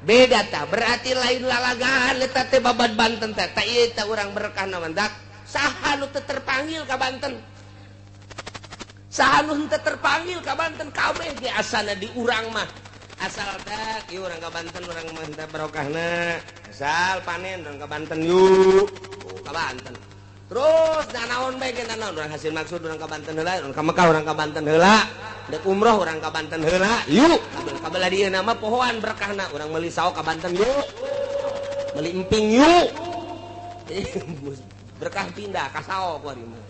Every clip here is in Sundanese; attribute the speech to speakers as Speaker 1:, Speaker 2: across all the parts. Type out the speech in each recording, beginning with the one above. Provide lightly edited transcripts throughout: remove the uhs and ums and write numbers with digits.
Speaker 1: Beda tah, berarti lain lalagaan eta teh babad Banten teh. Tah ieu teh urang berkah na mandak. Saha nu teu terpanggil ka Banten? Saha nu henteu terpanggil ka Banten? Kabeh ge asana di urang mah. Asal teh ieu urang ka Banten, urang mah henteu barokahna. Asal panen urang ka Banten yuk. Oh, ka Banten. Terus nanaon bae ge nanaon urang hasil maksud urang ka Banten heula, urang ka Mekah urang ka Banten heula. Dek umroh urang ka Banten heula. Yuk. Kabelah dieu nama pohoan berkahna urang meuli saok ka Banten yuk. Meuli emping yuk. Berkah pindah ka saok kuari mah.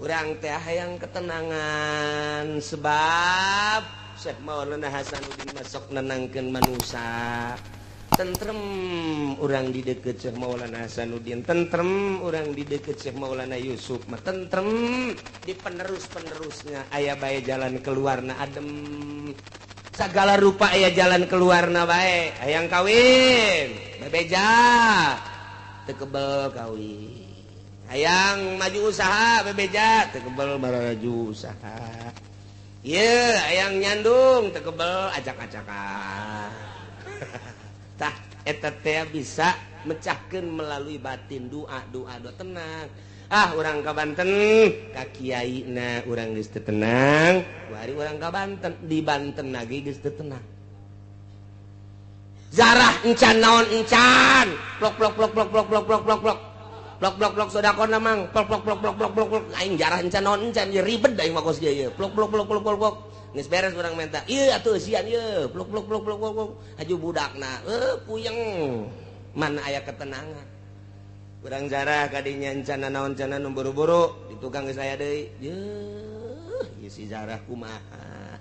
Speaker 1: Urang teh hayang ketenangan sebab Syekh Maulana Hasanuddin masuk nenangkeun manusia. Tentrem urang di deket Syekh Maulana Hasanuddin, tentrem urang di deket Syekh Maulana Yusuf mah tentrem di penerus-penerusnya aya bae jalan keluarna adem. Segala rupa aya jalan keluarna bae. Hayang kawin, bebeja teu kebel kawin. Hayang maju usaha, bebeja teu kebel maju usaha. Ieu hayang nyandung teu kebel acak-acakan. Tah eta teh bisa mecahkeun melalui batin doa doa doa tenang. Ah urang ka Banten ka kiaina urang geus teu tenang, kuari urang ka Banten di Banten lagi geus teu tenang. Zarah encan naon encan, plok plok plok plok plok plok plok plok plok. Plok plok plok sedekahna mang, plok plok plok plok plok plok plok aing jarah encan naon encan ieu ribet aing mah kos ieu ieu. Plok plok plok plok plok plok. Geus beres urang menta. Ieu atuh eusian ieu. Plok plok plok plok plok. Haju budakna, puyeng. Mana aya ketenangan. Urang jarah kadinya encan naon encan nu buru-buru, di tukang geus aya deui. Yeuh, ieu si jarah kumaha.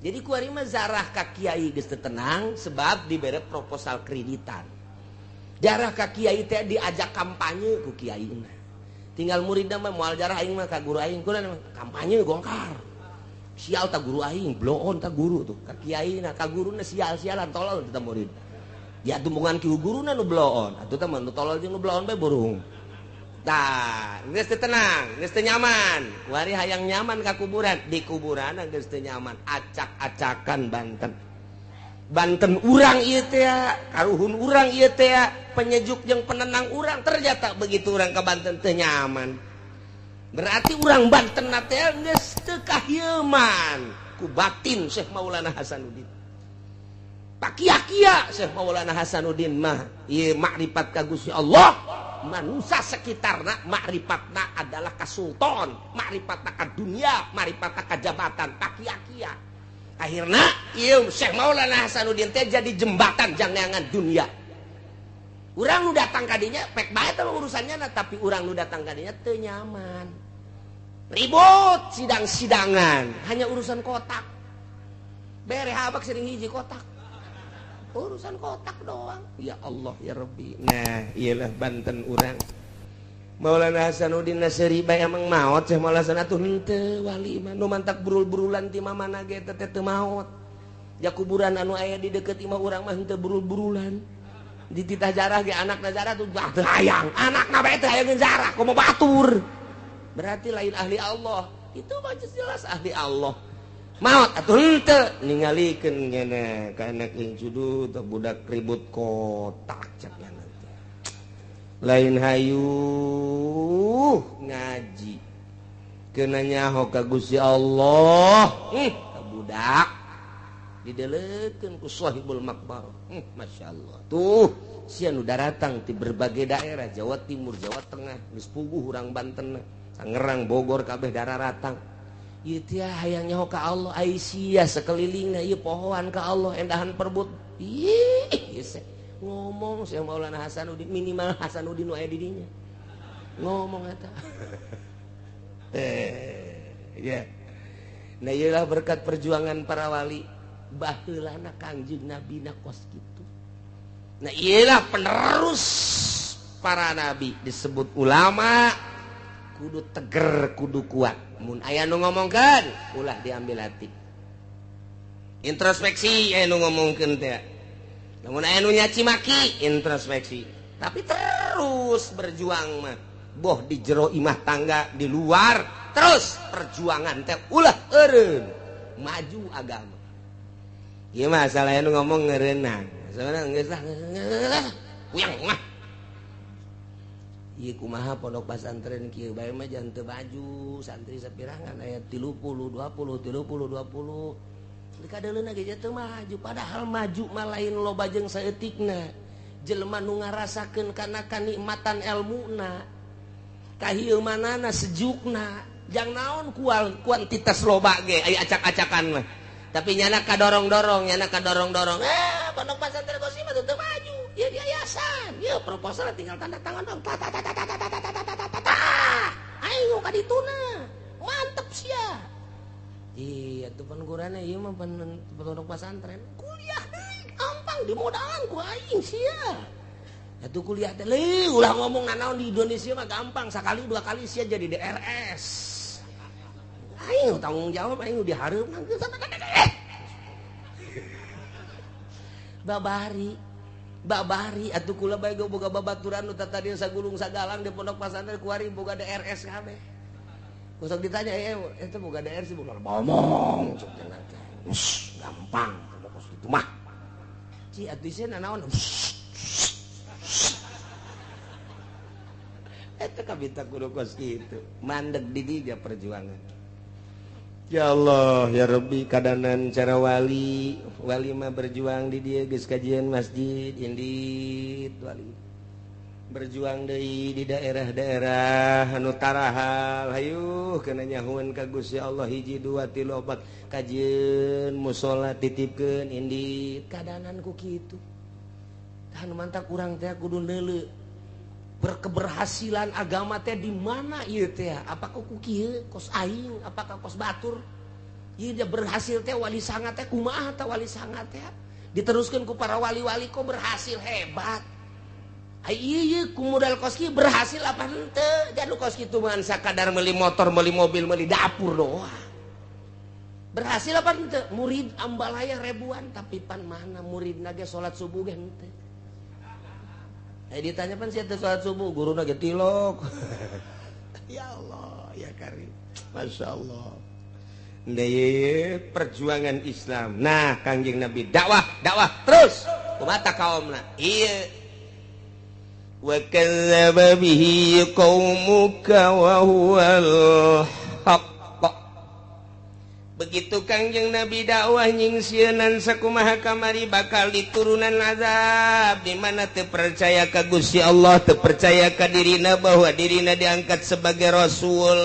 Speaker 1: Jadi kuari mah zarah ka kiai geus teu tenang sebab dibere proposal kreditan. Jarah ka kiai teh diajak kampanye ku kiaina. Tinggal muridna mah moal jarah aing mah ka guru aing kunaon kampanye Golkar. Sial ta guru aing, bloon ta guru tuh. Ka kiaina, ka guruna sial-sialan tolol teh murid. Ya tumpungan ki guruna nu bloon, atuh teh mah nu tolol jeung nu bloon bae burung. Tah, geus teu tenang, geus teu nyaman. Kuari hayang nyaman ka kuburan, di kuburan geus teu nyaman, acak-acakan Banten. Banten urang ieu teh, karuhun urang ieu teh, penyejuk jeung penenang urang, ternyata begitu urang ka Banten teu nyaman. Berarti urang Banten teh geus teu kahieman ku batin Syekh Maulana Hasanuddin. Pakia-kia Syekh Maulana Hasanuddin mah ieu makrifat ka Gusti Allah, manusia sekitarna makrifatna adalah ka sultan, makrifatna ka dunia, makrifatna ka jabatan, pakia-kia. Akhirna ieu Syekh Maulana Hasanuddin teh jadi jembatan jangneangan dunia. Urang nu datang ka dinya pek bae teh urusannya na, tapi urang nu datang ka dinya teu nyaman. Ribut sidang-sidangan, hanya urusan kotak. Bere habak sering hiji kotak. Urusan kotak doang. Ya Allah ya Rabbi. Nah, iyalah Banten urang. Maulana Hasanuddin Nasri bae emang maot Syekh Maulana Hasan atuh henteu wali mah nu mantak burul-burulan ti mamana ge teh teu maot. Ja kuburan anu aya di deukeut imah urang mah henteu burul-burulan. Dititah jarah ge anakna jarah tuh bah teu hayang. Anakna bae teu hayang jarah komo batur. Berarti lain ahli Allah. Itu mah jelas ahli Allah. Maot atuh henteu ningalikeun ngene ka anak jeung sudut budak ribut kotak cek nya. Lain hayu ngaji kena nyaho ka Gusti Allah ka budak didelekeun ku sahibul makbar. Masya Allah tuh sia nu daratang ti berbagai daerah Jawa Timur, Jawa Tengah geus puguh urang Banten, Tangerang, Bogor kabeh dararatang. Ieu teh hayang nyaho ka Allah ai sia sakelilingna ieu pohoan ka Allah endahan perbut. Ih ieu ngomong Syekh Maulana Hasanuddin minimal Hasanuddin nu aya di dinya ngomong eta. Ya. Nah ieulah berkat perjuangan para wali baheulana Kangjeng Nabi na kos kitu. Nah ieulah penerus para nabi disebut ulama kudu teger kudu kuat. Mun aya nu ngomongkeun ulah diambil hati. Introspeksi aya nu ngomongkeun teh. Namun aya nu nyaci maki introspeksi, tapi terus berjuang mah boh di jero imah tangga di luar terus perjuangan teh ulah eureun maju agama. Ieu mah masalahnya nu ngomong ngeureunang. Masalahna geus lah kuyang mah. Ieu kumaha pondok pesantren kieu bae mah jangan teu baju santri sapirangan aya 30 20 30 20. Dikadeuleuna ge teu maju padahal maju mah lain loba jeung saeutikna. Jelema nu ngarasakeun kana kanikmatan elmuna. Kahieumanana sejukna. Jang naon kuantitas loba ge aya acak-acakan mah. Tapi nyana kadorong-dorong, nyana kadorong-dorong. Pondok pesantren Qosim mah teu maju. Ieu yayasan, ieu proposal tinggal tanda tangan dong. Ta ta ta ta ta ta ta ta ta ta ta. Ayo ka dituna. Mantep sia. Iya tuh pan gurana ieu mah pondok pesantren. Kuliah deui gampang dimodalan ku aing sia. Atuh kuliah teh leuh ulah ngomong nanaon di Indonesia mah gampang sakali dua kali sia jadi DRS. Aing tanggung jawab aing dihareup babari babari atuh kula bae boga babaturan nu tadi sagulung sagalang di pondok pesantren kuari boga DRS kabeh. Kusok ditanya eta boga DRS boga ngomong cuk cenah teh. Gampang kos kitu mah. Ci atuh sieun nanaon. Eta kabita kudu kos kitu. Mandeg di dinya perjuangan. Ya Allah ya Rabbi kadanan cara wali wali mah berjuang di dia geus kajian masjid indit wali berjuang deui di daerah-daerah anu tarahal hayuh kana nyahuan ka Gusti Allah hiji dua tilu opat kajian musala titipkeun indit kadanan ku kitu tah nu mantak urang teh kudu neuleu berkeberhasilan agama teh di mana ieu teh apakah ku kieu kos aing apakah kos batur ieu dia berhasil teh wali sanga teh kumaha teh wali sanga teh diteruskeun ku para wali-wali kok berhasil hebat ai ieu ku modal kos kieu berhasil apa henteu jadi kos kitu mah sakadar meuli motor meuli mobil meuli dapur doang berhasil apa henteu murid ambalaya ribuan tapi pan mana muridna ge salat subuh ge henteu. Ditanya pan siapa sholat subuh guruna ge tilok. Ya Allah ya Karim Masya Allah. Nah, perjuangan Islam. Nah Kangjeng Nabi dakwah dakwah terus kumata kaumna iya wa kadzdzaba bihi qaumuka wa huwal haqq. Begitu Kangjeng Nabi dakwah nyingsieunan sakumaha kamari bakal diturunan azab di mana teu percaya ka Gusti Allah teu percaya ka dirina bahwa dirina diangkat sebagai rasul.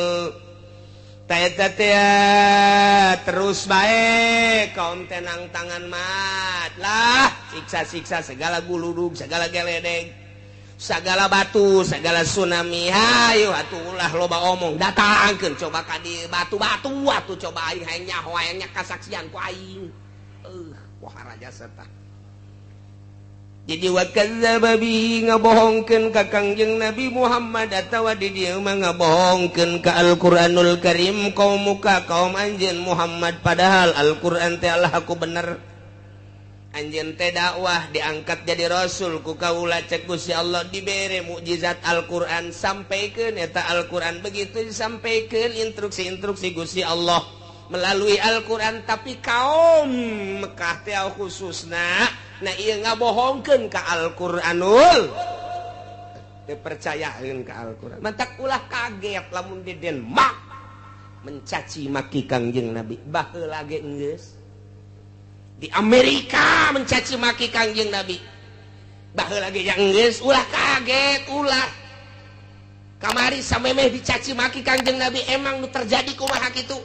Speaker 1: Ta eta teh terus bae kaum tenang tangan mat lah siksa-siksa segala guludug segala geledeg segala batu segala tsunami hayu atuh ulah loba omong datangkeun coba ka di batu-batu atuh coba aing hayang nyaho hayang kasaksian ku aing wah raja serta jadi wa kadzdzaba bihi ngabohongkeun ka Kangjeng Nabi Muhammad atawa di dieu mah ngabohongkeun ka Al-Qur'anul Karim kaum muka kaum anjeun Muhammad padahal Al-Qur'an teh Allah aku bener anjeun teh dakwah diangkat jadi rasul ku kaula cek Gusti Allah dibere mukjizat Al-Qur'an sampaikeun eta Al-Qur'an begitu disampaikeun instruksi-instruksi Gusti Allah melalui Al-Qur'an tapi kaum Mekah teh khususna nah ieu ngabohongkeun ka Al-Qur'anul teu percayaeun ka Al-Qur'an mantak ulah kaget lamun di Denmark mencaci maki Kangjeng Nabi baheula ge geus di Amerika mencaci maki Kangjeng Nabi baheula ge geus ulah kaget ulah kamari samemeh dicaci maki Kangjeng Nabi emang nu terjadi kumaha kitu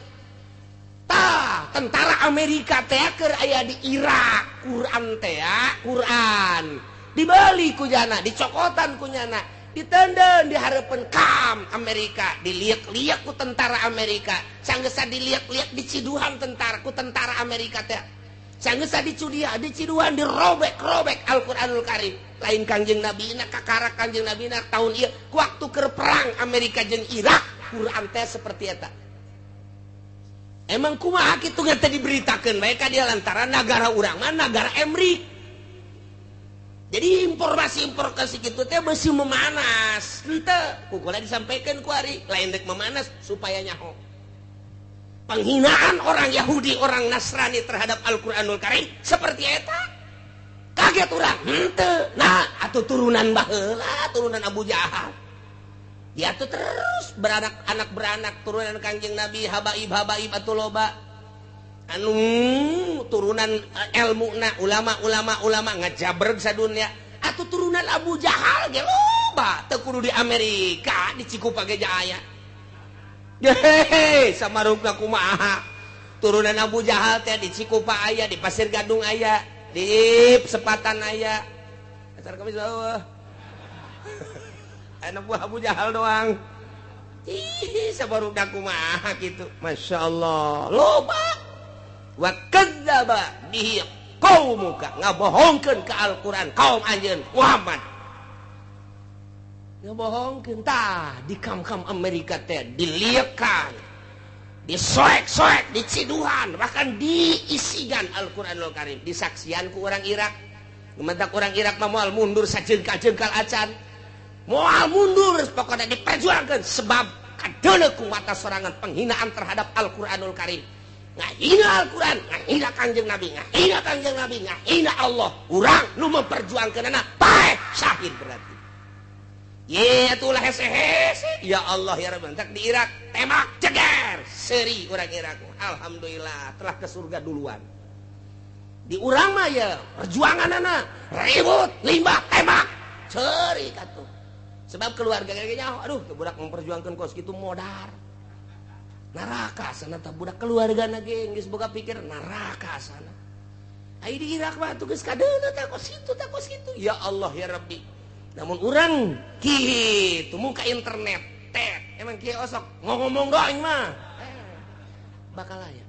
Speaker 1: tah tentara Amerika teh keur aya di Irak Quran teh Quran dibeli ku jana dicokotan ku nyana ditenden di hareupeun kam Amerika diliak-liak ku tentara Amerika sanggeusa diliak-liak diciduhan tentara ku tentara Amerika teh sanggeusa dicudia diciduhan dirobek-robek Al-Qur'anul Karim lain Kangjeng Nabi na kakara Kangjeng Nabi na tahun ieu ku waktu keur perang Amerika jeung Irak Quran teh seperti eta emang kumaha kitu teh diberitakeun bae ka dia lantaran nagara urang mah nagara Emrik jadi informasi-informasi kitu teh beusi memanas henteu ku kula disampaikan ku ari lain rek memanas supaya nyaho. Penghinaan orang Yahudi, orang Nasrani terhadap Al-Qur'anul Karim seperti eta. Kaget urang, henteu. Nah, atuh turunan baheula, turunan Abu Jahal. Dia tuh terus beranak, anak beranak turunan Kangjeng Nabi, habaib habaib atuh loba. Anu turunan ilmu na ulama-ulama ulama ngajabreg sadunya. Atuh turunan Abu Jahal ge loba, teu kudu di Amerika, di Cikupa ge aya. Hehehe, samarukna kumaha. Turunan Abu Jahal teh di Cikupa aya, di Pasir Gadung aya, di Sepatan aya. Asar kami bawah. Anak buah Abu Jahal doang. Ih, sabarukna kumaha kitu. Masya Allah, loba. Wa kadzdzaba bihi qaumuka, ngabohongkeun ka Al-Qur'an kaum anjeun Muhammad. Ngabohongkeun tah di kam-kam Amerika teh diliekan, disoek-soek, diciduhan, bahkan diisigan Al-Qur'anul Karim, disaksian ku orang Irak. Gementak orang Irak mah moal mundur sajengkal-jengkal acan. Moal mundur pokoknya diperjuangkan sebab kadeuleu ku mata sorangan penghinaan terhadap Al-Qur'anul Karim. Ngahina Al-Qur'an, ngahina Kangjeng Nabi, ngahina Kangjeng Nabi, ngahina Allah. Urang nu memperjuangkeunana paeh syahid berarti. Ye atulah hese-hese. Ya Allah ya Rabbi, entak di Irak tembak ceger seri orang Irak. Alhamdulillah telah ke surga duluan. Di urang mah ya perjuanganana ribut, limbah, tembak, seri katuh. Sebab keluarga kayaknya, aduh, budak memperjuangkan kos gitu modar. Neraka sana tah budak keluarga na ge geus boga pikir neraka sana. Ai di Irak mah tuh geus kadeuleu tah kos kitu tah kos kitu. Ya Allah ya Rabbi. Namun urang kitu muka internet tet emang kieu osok ngomong doang mah. Bakal aya.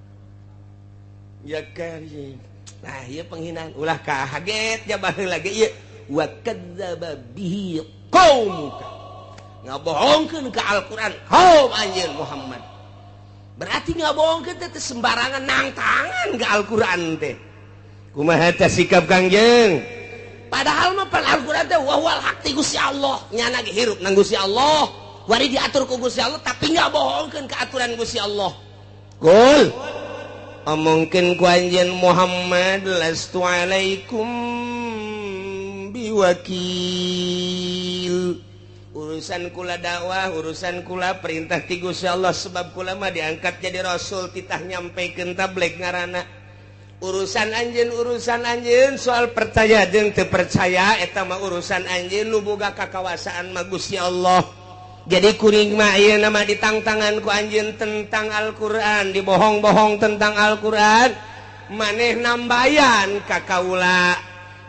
Speaker 1: Ya karim. Nah, ieu penghinaan ulah kaget ja baheula ge ieu wa kadzdzaba bihi qaumuka. Ngabohongkeun ka Al-Qur'an kaum anjeun Muhammad. Berarti ngabohongkeun teh sembarangan nangtangan ka Al-Qur'an teh. Kumaha teh sikap Kangjeng? Padahal mah pan Al-Qur'an teh wa huwal haq ti Gusti Allah, nyana ge hirup nang Gusti Allah, wari diatur ku Gusti Allah tapi ngabohongkeun ka aturan Gusti Allah. Qul omongkeun ku anjeun Muhammad lastu alaikum biwakil. Urusan kula dakwah, urusan kula perintah ti Gusti Allah sebab kula mah diangkat jadi rasul titah nyampekeun tabligh ngaranna. Urusan anjeun soal percaya jeung teu percaya eta mah urusan anjeun nu boga kakawasaan mah Gusti Allah. Jadi kuring mah ayeuna mah ditangtangan ku anjeun tentang Al-Qur'an, dibohong-bohong tentang Al-Qur'an, maneh nambayan ka kaula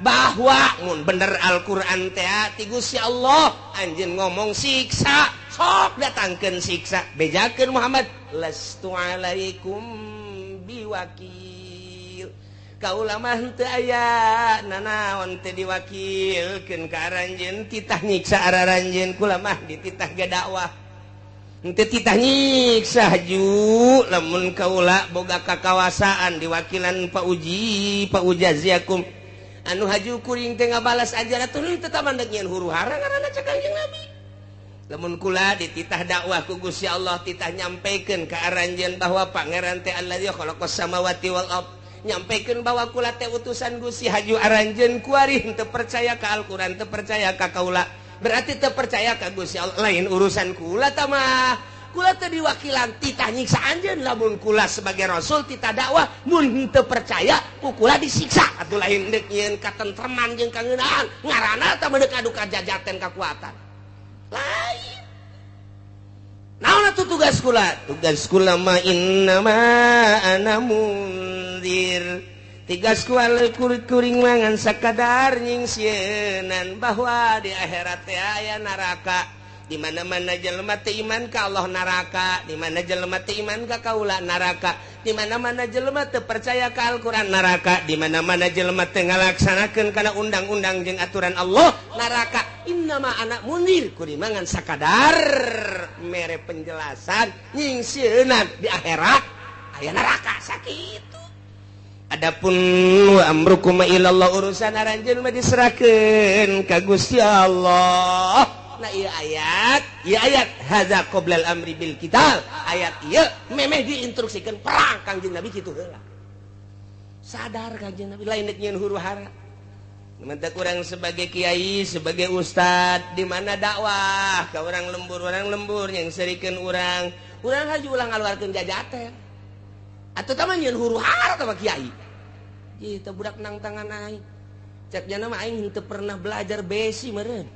Speaker 1: bahwa mun bener Al-Qur'an teh ti Gusti Allah, anjeun ngomong siksa, sok datangkeun siksa, bejakeun Muhammad lastu alaikum biwakil. Kaula mah henteu aya nanaon teu diwakilkeun ka aranjeun, titah nyiksa araranjeun, kula mah dititah ge dakwah. Henteu titah nyiksa haju lamun kaula boga kakawasaan diwakilan pauji paujaziakum. Anu haju kuring teh ngabalas ajaran atuh henteu tamandeg nyeun huru-hara ngaranna cek Kangjeng Nabi. Lamun kula dititah dakwah ku Gusti Allah, titah nyampekeun ka aranjeun bahwa pangeran teh allazi khalaqas samawati wal ard. Nyampaikan bahwa kula teh utusan Gusti haju aranjeun kuari henteu percaya ka Al-Qur'an, teu percaya ka kaula. Berarti teu percaya ka Gusti Allah, lain urusan kula tah mah. Kula teu diwakilan titah nyiksa anjeun lamun kula sebagai rasul titah dakwah mun henteu percaya ku kula disiksa. Atuh lain deuk nyieun katentreman jeung kangeunaan, ngaranna tah medeuk adu kajajaten kakuatan. Lain. Naon atuh tugas kula? Tugas kula mah innama ana mundzir. Tugas kula kuring mangan sakadar nyingsieunan bahwa di akhirat teh aya neraka. Di mana-mana jelema teu iman ka Allah neraka, di mana jelema teu iman ka kaula neraka, di mana-mana jelema teu percaya ka Al-Qur'an neraka, di mana-mana jelema teu ngalaksanakeun kana undang-undang jeung aturan Allah neraka. Innama ana mundzir, kuring mangan sakadar mere penjelasan nyingsieunan di akhirat aya neraka sakitu. Adapun wa amrukum ilallah, urusan aranjeun mah diserahkeun ka Gusti Allah. Nah ieu ayat hadza qoblal amri bil qital. Ayat ieu memeh diinstruksikeun perang Kangjeng Nabi kitu heula. Sadar Kangjeng Nabi lain deuk nyieun huru hara. Mentak urang sebagai kiai, sebagai ustad di mana dakwah ka urang lembur yang serikeun urang. Urang haji ulah ngaluarkeun jajaten. Atuh tah mah nyieun huru hara tah mah kiai. Ieu teh budak nang tangan aing. Cek jana mah aing henteu pernah belajar besi meureun.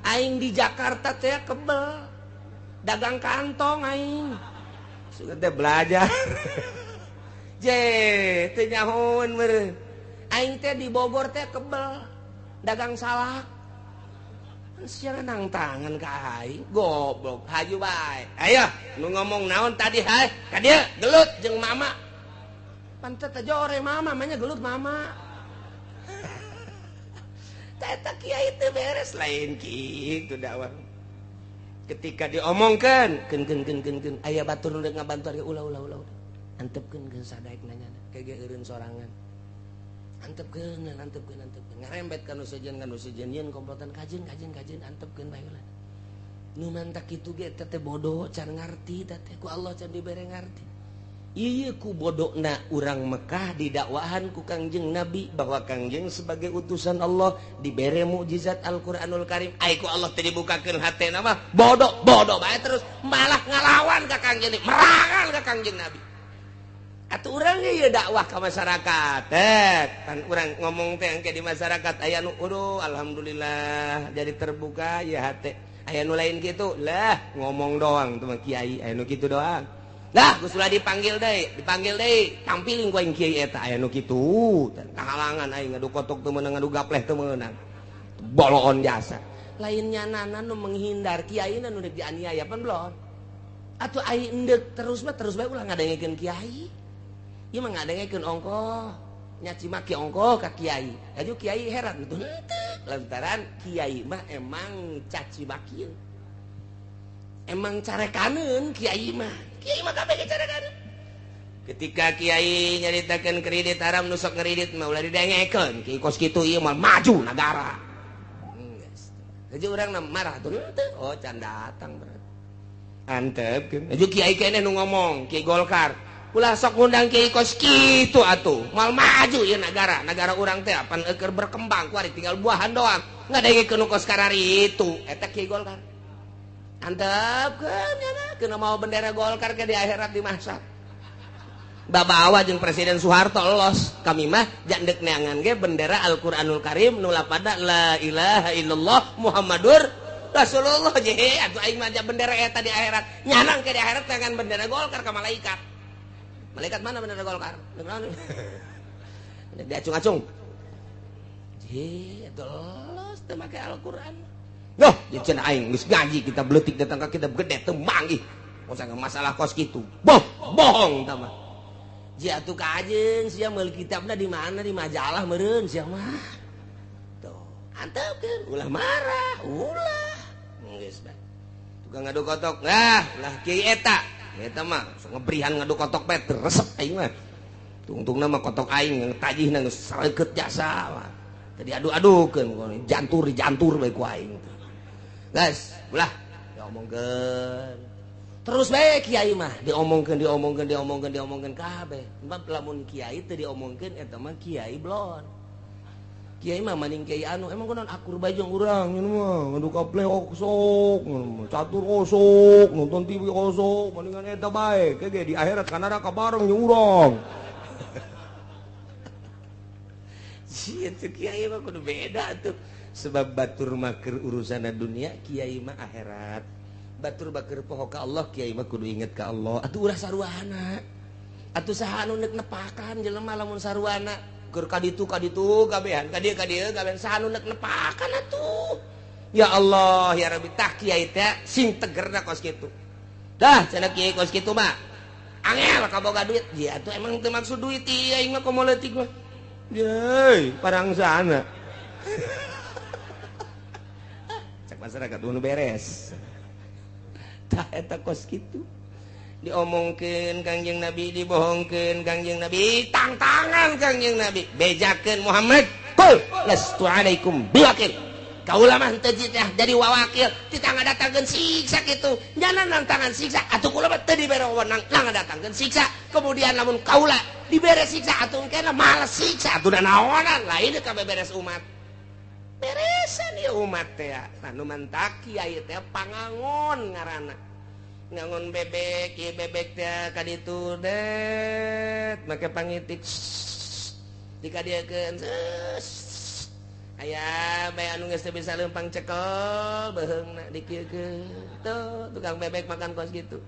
Speaker 1: Aing di Jakarta teh kebel dagang kantong aing sudah teh belajar je teu nyahoeun meureun aing teh di Bogor teh kebel dagang salak sia nang tangan ka aing goblok haju bae ayo nu ngomong naon tadi hae ka dieu gelut jeung mama pantet teh jore mama manya gelut mama. Eta kiai teu beres lain kitu dakwah. Ketika diomongkeun keun keun keun keun keun aya batur nu rek ngabantu ari ulah ulah ulah. Antepkeun geus sadaek nanyana kege eureun sorangan. Antepkeun antepkeun antepkeun ngarembet ka nu sejen yeun komplotan kajeun kajeun kajeun antepkeun bae ulah. Nu mantak kitu ge teh bodoh can ngarti teh ku Allah can dibere ngarti. Ieu ku bodokna urang Mekah didakwahan ku Kangjeng Nabi bahwa Kangjeng sebagai utusan Allah dibere mukjizat Al-Qur'anul Karim. Ai ku Allah teh dibukakeun hatena mah bodoh bodoh bae terus malah ngalawan ka Kangjeng, merangan ka Kangjeng Nabi. Atuh urang ge ieu dakwah ka masyarakat. Pan urang ngomong teh engke di masyarakat aya nu aduh alhamdulillah jadi terbuka ya hate. Aya nu lain kitu lah ngomong doang tuh mah kiai aya nu kitu doang. Lah geus ulah dipanggil deui, tampilin ku aing kiai eta aya nu kitu. Kahalangan aing ngadu kotok teu meunang ngadu gapleh teu meunang. Boloon jasa. Lain nyanana nu menghindar kiai nu deuk dianiaya pan belon. Atuh aing endek terus mah terus bae ulah ngadengekeun kiai. Ieu mah ngadengekeun ongkoh, nyaci maki ongkoh ka kiai. Aju kiai heran tuh henteu lantaran kiai mah emang caci makieun. Emang carekaneun kiai mah. Kiai mah kabeh carekaneun. Ketika kiai nyaritakeun kredit haram nu sok ngredit mah ulah didengekeun. Kiai kos kitu ieu mah maju nagara. Geus. Haji urang marah tuh henteu. Oh can datang berarti. Antepkeun. Haji kiai keneh nu ngomong, Kiai Golkar. Ulah sok ngundang kiai kos kitu atuh. Moal maju ieu nagara. Nagara urang teh apan eueur berkembang kuari tinggal buahan doang. Ngadengekeun nu kos karari itu. Eta Kiai Golkar. Antepkeun nya kena mau bendera Golkar ke di akhirat di mahsyar. Babawa jeung Presiden Soeharto los. Kami mah jandek neangan ge bendera Al-Qur'anul Karim nu lapada la ilaha illallah Muhammadur Rasulullah je atuh aing mah bendera eta di akhirat. Nyanang ke di akhirat dengan bendera Golkar ka malaikat. Malaikat mana bendera Golkar? Diacung-acung. Je atuh los teu make Al-Qur'an. Loh, cenah aing geus ngaji kita beletik datang ka kita gede teu manggih. Masa masalah kos kitu. Boh, bohong tah mah. Jia atuh ka ajeun sia meuli kitabna di mana di majalah meureun sia mah. Tuh, antepkeun ulah marah, ulah. Geus bae. Tukang ngadu kotok. Nah, lah kiai eta. Eta mah sok ngebrihan ngadu kotok bae resep aing mah. Tungtungna mah kotok aing tajihna geus sareukeut jasa mah. Tadi adu-adukeun jantur dijantur bae ku aing. Guys, ulah diomongkeun. Terus bae kiai mah diomongkeun diomongkeun diomongkeun diomongkeun kabeh. Sebab lamun kiai teu diomongkeun eta mah kiai blon. Kiai mah maning kiai anu emang kunaon akur bae jeung urang nyeun mah ngadu kapleh osok, catur osok, nonton TV osok, mendingan eta bae. Ke ge di akhirat ka neraka bareng jeung urang. Sia teh kiai mah kudu beda tuh. Sebab batur maker urusan dunia kiai mah akhirat. Batur baker poho ka Allah kiai mah kudu inget ka Allah. Atuh ulah saruana. Atuh saha anu neuk nepakan jelema lamun saruana keur ka ditu kabehan ka dieu kabehan saha anu neuk nepakan atuh. Ya Allah ya Rabbi tah kiai teh sing tegerna kos kitu. Dah cenah kiai kos kitu mah angel kaboga duit. Ya atuh emang teu maksud duit ieu aing mah komo leutik mah. Yeay, parang sana. Cek masyarakat nu beres. Tah eta kos kitu. Diomongkeun Kangjeng Nabi, dibohongkeun Kangjeng Nabi, tangtangan Kangjeng Nabi, bejakeun Muhammad, qul lastu alaikum biwakil. Kaula mah teu jadi wawakil titah ngadatangkeun siksa kitu. Nyana nantangan siksa atuh kula mah teu dibere wewenang ngadatangkeun siksa. Kemudian lamun kaula dibere siksa atuh engkena males siksa atuh naonan lain kabeh beres umat. Beresan ieu umat teh. Anu mantak kiai teh pangangon ngaranna. Ngangon bebek, ieu bebek teh ka ditu det make pangitik dikadieukeun. Aya bae anu geus teu bisa leumpang cekel beuheungna dikieukeun. Tuh tukang bebek makan kos kitu.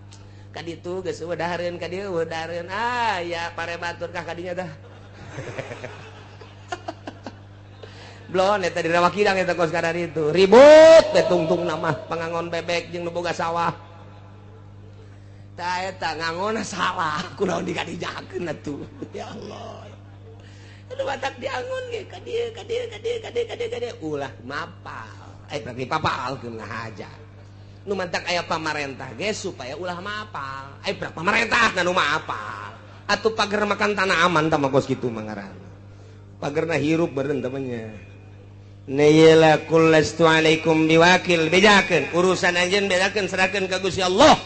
Speaker 1: Ka ditu geus eueuh dahareun ka dieu eueuh dahareun. Ah ya pare batur kah ka dinya tah. Blon eta di Rawa Kidang eta kos kadar itu. Ribut teh tungtungna mah pangangon bebek jeung nu boga sawah. Tah eta ngangonna salah kunaon dikadijakeun atuh. Ya Allah. Aduh batak diangon ge ka dieu ka dieu ka dieu ka dieu ka dieu ka dieu ulah mapal. Berarti papalkeun ngahaja. Nu mantak aya pamarentah ge supaya ulah mapal. Berarti pamarentah nu mapal. Atuh pager makan tanah aman tah mah kos kitu mah ngaranna. Pagerna hirup beureun teh nya. Nayla kullastu alaikum biwakil bejakeun urusan anjeun bejakeun serahkeun ka Gusti Allah.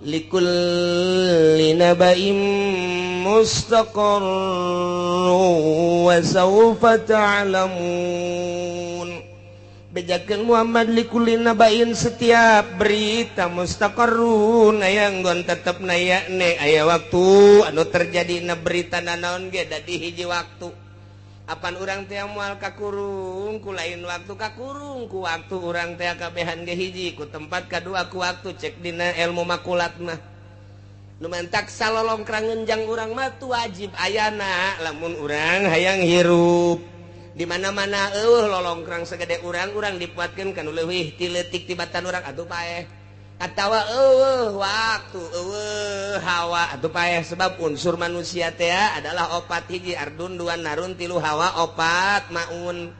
Speaker 1: Likulli naba'in mustaqarr wa sawfa ta'lamun. Bejakeun Muhammad likulli naba'in setiap berita mustaqarrun aya nggon tetep na yakne aya waktu anu terjadi na berita nanaon ge dadi hiji waktu. Apan urang teh moal kakurung ku lain waktu kakurung ku waktu urang teh kabehan ge hiji ku tempat kadua ku waktu cek dina ilmu makulat mah. Nu mantak salolongkrang ngenjang urang mah tu wajib ayana lamun urang hayang hirup. Di mana-mana eueuh lolongkrang segede urang urang dipuatkeun kana leuwih ti leutik tibatan urang atuh paeh. Atawa eueuh waktu eueuh hawa atuh paeh sebab unsur manusia teh adalah opat hiji ardun dua narun tilu hawa opat maun.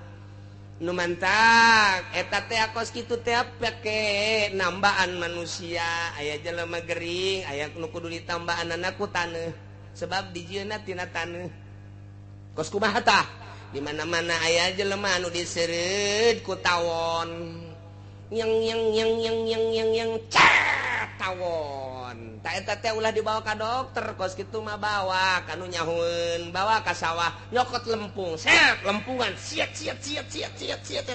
Speaker 1: Nu mantak eta teh kos kitu teh pake nambaan manusia aya jelema gering aya nu kudu ditambaanana ku taneuh sebab dijieunna tina taneuh. Kos kumaha tah di mana-mana aya jelema anu diseureud ku tawon. Yang yang yang yang yang yang yang cat tawon. Ta eta teh ulah dibawa ka dokter kos kitu mah bawa ka nu nyahueun, bawa ka sawah nyokot lempung, set lempungan siat siat siat siat siat siat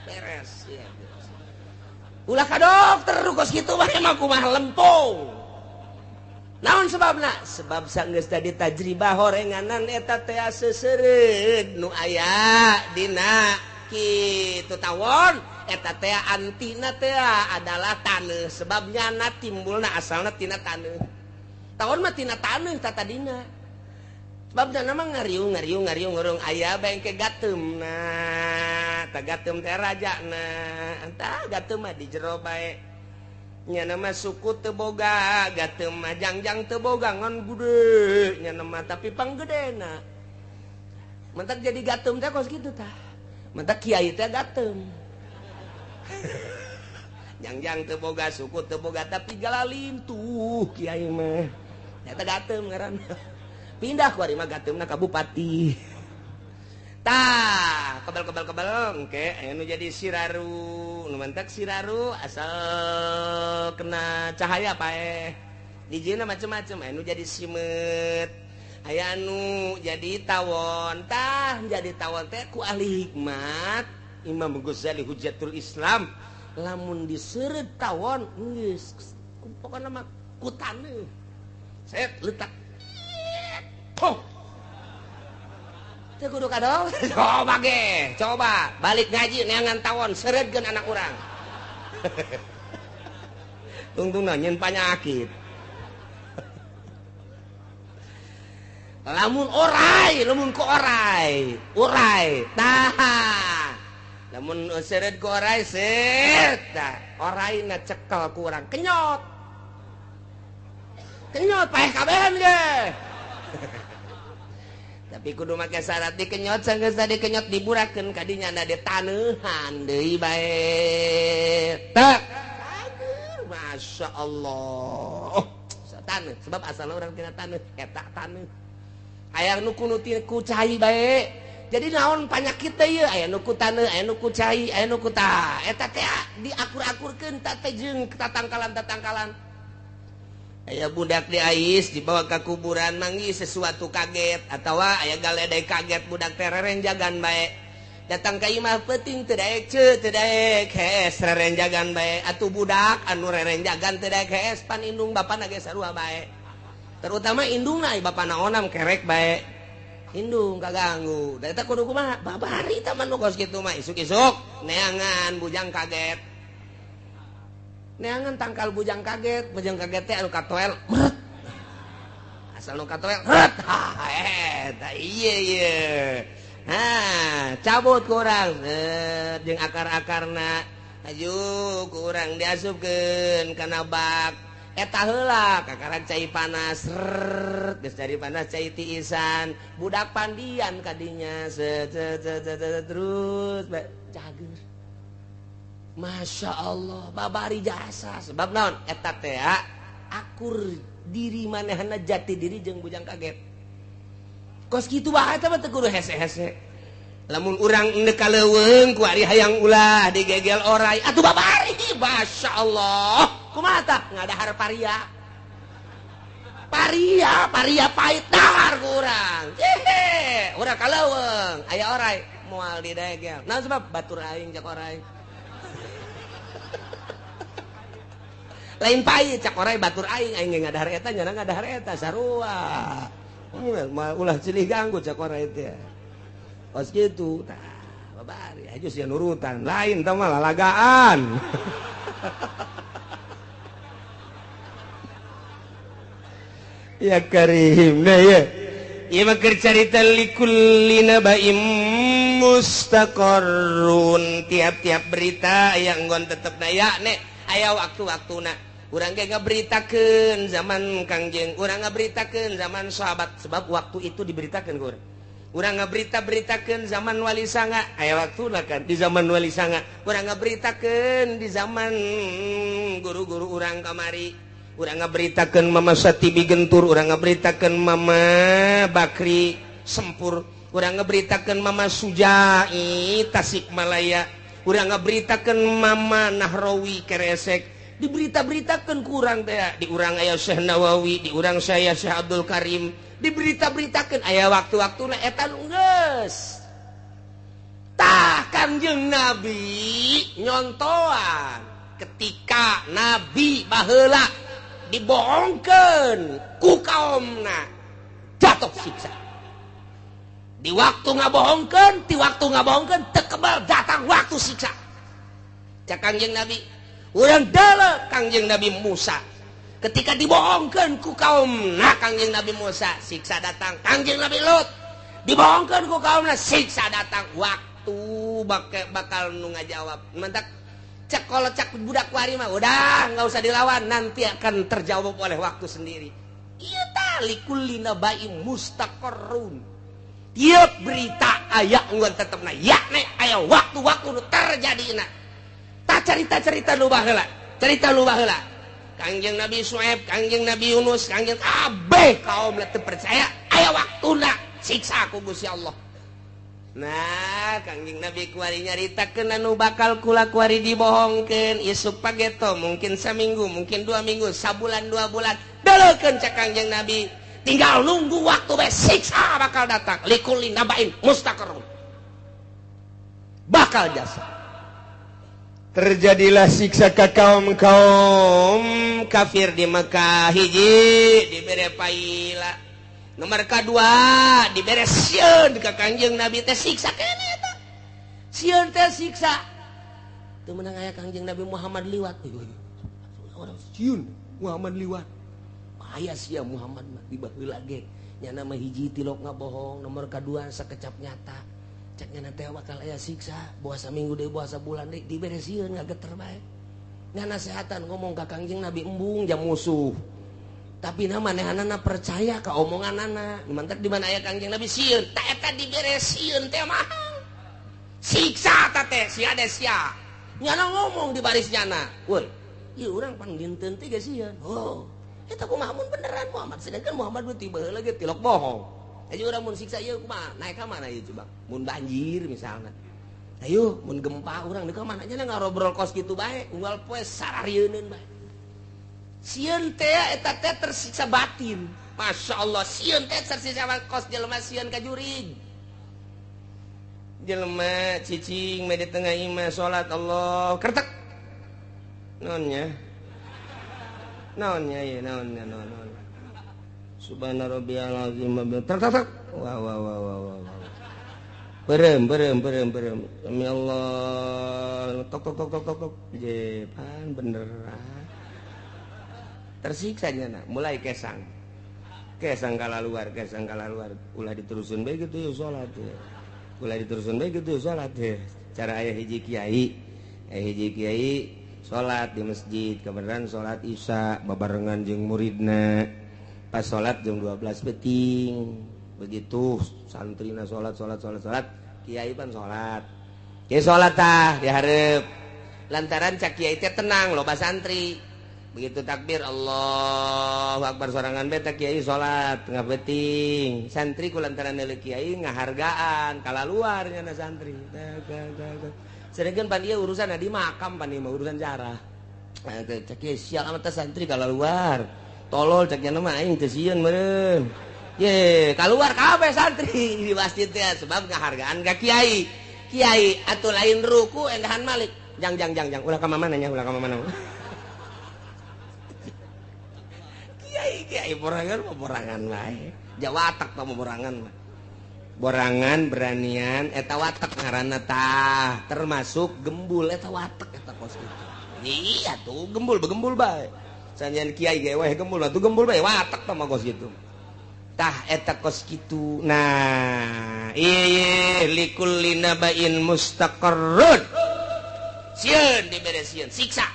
Speaker 1: beres. Siat. Ulah ka dokter kos kitu mah emang kumaha lempung. Naon sebabna? Sebab sanggeus tadi tajribah horenganan eta teh seseureud nu aya dina kitu tawon eta teh antina teh adalah taneuh sebab nyana timbulna asalna tina taneuh. Tawon mah tina taneuh tatadina. Sebab nyana mah ngariung ngariung ngariung ngurung aya bengke gateumna. Tah gateum teh rajana. Tah gateum mah di jero bae. Nyana mah suku teu boga, gateum mah jangjang teu boga ngan gede nyana mah tapi panggedena. Mentak jadi gateum teh kos kitu tah. Mentak kiai teh gateum. Jangjang teu boga suku teu boga tapi galalim tuh kiai mah. Eta gateum ngaranna. Pindah ku ari mah gateumna ka bupati. Tah, kebal-kebal-kebal engke aya nu jadi siraru, nu mantak siraru asal kena cahaya paeh. Dijieunna macem-macem aya nu jadi simeut, aya nu jadi tawon. Tah, jadi tawon teh ku ahli hikmat Imam Ghazali Hujjatul Islam lamun diseureut tawon geus pokona mah ku taneuh. Set letak. Poh. Teu kudu ka dokter. Coba ge, coba balik ngaji neangan tawon seureutkeun anak urang. Tungtungna nyeun panyakit. Lamun orai, lamun ku orai, urai, tah. Lamun seureut ku orai set, tah. Oraina cekel ku urang kenyot. Kenyot paeh kabehan ge. Tapi kudu make syarat dikenyot sanggeus dikenyot diburakeun ka dinya da ditaneuhan deui bae. Tak. Masya Allah. Taneuh sebab asalna urang tina taneuh eta taneuh. Aya nu kudu ku cai bae. Jadi naon panyakit teh ieu aya nu ku taneuh, aya nu ku cai, aya nu ku tah. Eta teh diakur-akurkeun ta teh jeung tatangkalan-tatangkalan. Aya budak diais dibawa ka kuburan manggih sesuatu kaget atawa aya galedai kaget budak teh rerenjagan bae. Datang ka imah peuting teu daek ceu teu daek hees rerenjagan bae. Atuh budak anu rerenjagan teu daek hees pan indung bapana ge sarua bae. Terutama indungna bapana onam kerek bae. Indung kaganggu. Da eta kudu kumaha? Babari tah mah nu kos kitu mah isuk-isuk neangan bujang kaget. Neangan tangkal bujang kaget teh anu katoel meret. Asal nu katoel meret. Ha eta ieu ieu. Ha, cabut ku urang jeung akar-akarna. Aju ku urang diasupkeun kana bak. Eta heula kakarak cai panas rrrr geus cai panas cai tiisan budak pandian kadinya set set set terus cager. Masya Allah babari jasa sebab naon eta teh akur diri manehna jati diri jeung bujang kaget. Kos kitu bae eta mah teu kudu hese-hese. Lamun urang endek ka leuweung ku ari hayang ulah digegel orai atuh babari Masya Allah. Kumaha tah ngadahar paria. Paria, paria pahit dahar ku urang. Hehe, urang ka leuweung aya orai moal didegel. Naon sebab batur aing cak orai. Lain pahit cak orai batur aing, aing ge ngadahar eta nyana ngadahar eta sarua. Ulah silih ganggu cak orai teh. Kos kitu tah babari aju sia nurutan lain tah mah lalagaan. Ya karim nah ya. Ieu mah keur carita likulli nabaim mustaqarrun. Tiap-tiap berita aya enggon tetepna ya nek aya waktu-waktuna. Urang ge ngaberitakeun zaman Kangjeng, urang ngaberitakeun zaman sahabat sebab waktu itu diberitakeun ku urang. Urang ngaberita-beritakeun zaman Wali Sanga, aya waktuna kan di zaman Wali Sanga. Urang ngaberitakeun di zaman guru-guru urang kamari. Urang ngaberitakeun Mama Satibi Gentur, urang ngaberitakeun Mama Bakri Sempur, urang ngaberitakeun Mama Sujai Tasikmalaya, urang ngaberitakeun Mama Nahrawi Keresek. Diberita-beritakeun ku urang teh, di urang aya Syekh Nawawi, di urang saya Syekh Abdul Karim, diberita-beritakeun aya waktu-waktuna eta nu geus. Tah Kangjeng Nabi nyontoan ketika Nabi baheula dibohongkeun ku kaumna jatuh siksa. Di waktu ngabohongkeun, di waktu ngabohongkeun teu kebal datang waktu siksa. Cak Kangjeng Nabi, urang deuleu Kangjeng Nabi Musa. Ketika dibohongkeun ku kaumna Kangjeng Nabi Musa, siksa datang. Kangjeng Nabi Lut dibohongkeun ku kaumna, siksa datang. Waktu bakal nu ngajawab. Mantak cek kalau cek budak wari mah udah nggak usah dilawan, nanti akan terjawab oleh waktu sendiri. Ieu tah likulli nabaim mustaqarrun. Tiap berita aya enggon tetepna ya nek aya waktu-waktu nu terjadina. Tah carita-carita nu baheula, carita nu baheula. Kangjeng Nabi Syuaib, Kangjeng Nabi Yunus, Kangjeng kabeh kaum teu percaya aya waktuna siksa ku Gusti Allah. Nah, Kangjeng Nabi kuari nyaritakeun anu bakal kula kuari dibohongkeun isuk pageto, mungkin saminggu, mungkin 2 minggu, sabulan 2 bulan. Deleukeun cak Kangjeng Nabi, tinggal nunggu waktu bae siksa bakal datang. Likulli nabain mustaqarrun. Bakal jasa. Terjadilah siksa ka kaum-kaum kafir di Mekah hiji dibere paila. Nomor kedua dibere sieun ka Kangjeng Nabi teh siksa keneh eta. Sieun teh siksa. Teu meunang aya Kangjeng Nabi Muhammad liwat. Orang sieun Muhammad liwat. Bahaya sia Muhammad mah di baheula ge. Nyana mah hiji tilok ngabohong, nomor kedua sakecap nyata. Cek nyana teh bakal aya siksa, boa saminggu deui boa sabulan deui dibere sieun ngageter bae. Nganasehatan ngomong ka Kangjeng Nabi embung jam musuh. Tapi na manehanana percaya ka omonganana. Mantak di mana aya Kangjeng Nabi sieun, ta eta dibere sieun teh mah. Siksa ta teh sia de sia. Nyana ngomong di baris nyana. Woi, ieu urang pangdinten teh ge sieun. Oh, eta kumaha mun beneran Muhammad, sedangkan Muhammad mah tiba heula ge tilok bohong. Ayo urang mun siksa ieu kumaha? Naik ka mana ieu coba? Mun banjir misalna. Ayo mun gempa urang di ka mana nya ngarobrol kos kitu bae, unggal poe sararieun bae. Sieun teh eta teh tersiksa batin. Masya Allah, sieun teh tersiksa kos jelema sieun ka jurig. Jelema cicing mah di tengah imah salat Allah kertek. Naonnya? Naonnya ieu naonnya naon. Subhana rabbiyal azim tek tek tek. Wah wah wah wah wah. Berem berem berem berem. Demi Allah tok tok tok tok tok tok. Jepan beneran. Tersiksa nya mulai kesang. Kesang kala luar, kesang kala luar. Ulah diterusin bae kitu ya salat ya. Ulah diterusin bae kitu ya salat ya. Cara aya hiji kiai salat di masjid, kebenaran salat Isya babarengan jeung muridna. Pas salat jam 12 peting. Begitu santrina salat salat salat salat, kiai pan salat. Kiai salat tah dihareup. Lantaran cak kiai teh tenang loba santri. Begitu takbir Allahu Akbar sorangan beta kiai salat tengah beting. Santri ku lantaran neuleuh kiai ngahargaan kala luar nya santri. Sedengkeun pan ieu urusan di makam pan ieu mah urusan jarah. Cak kiai sial amat santri kala luar. Tolol cak nya mah aing teu sieun meureun. Ye, kaluar kabeh santri di masjid teh sebab ngahargaan ka kiai. Kiai atuh lain ruku endahan malik. Jang jang jang jang ulah ka mana nya ulah ka mana. Kiai kiai borangan mah borangan wae. Jawatak tah borangan mah. Borangan beranian eta watak ngaranna tah, termasuk gembul eta watak eta kos kitu. Iya tuh gembul begembul bae. Sanjan kiai ge weh gembul atuh gembul bae watak tah mah kos kitu. Tah eta kos kitu. Nah, ieu likulli nabain mustaqarrun. Sieun dibere sieun siksa.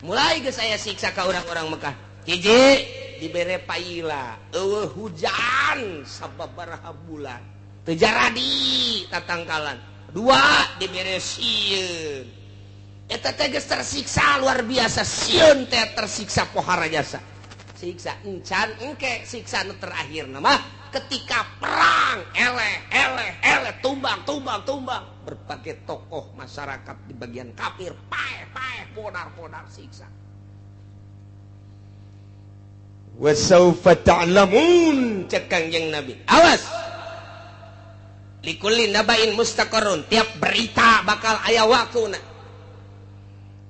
Speaker 1: Mulai geus aya siksa ka urang-urang Mekah. Hiji dibere paila, eueuh hujan sababaraha bulan. Teu jaradi tatangkalan. Dua dibere sieun. Eta teh geus tersiksa luar biasa, sieun teh tersiksa pohara jasa. Siksa encan engke siksa nu terakhir mah ketika perang eleh eleh eleh tumbang tumbang tumbang berbagai tokoh masyarakat di bagian kafir paeh paeh podar podar siksa. Wa saufa ta'lamun cek Kangjeng Nabi. Awas. Likulli nabain mustaqarrun, tiap berita bakal aya waktuna.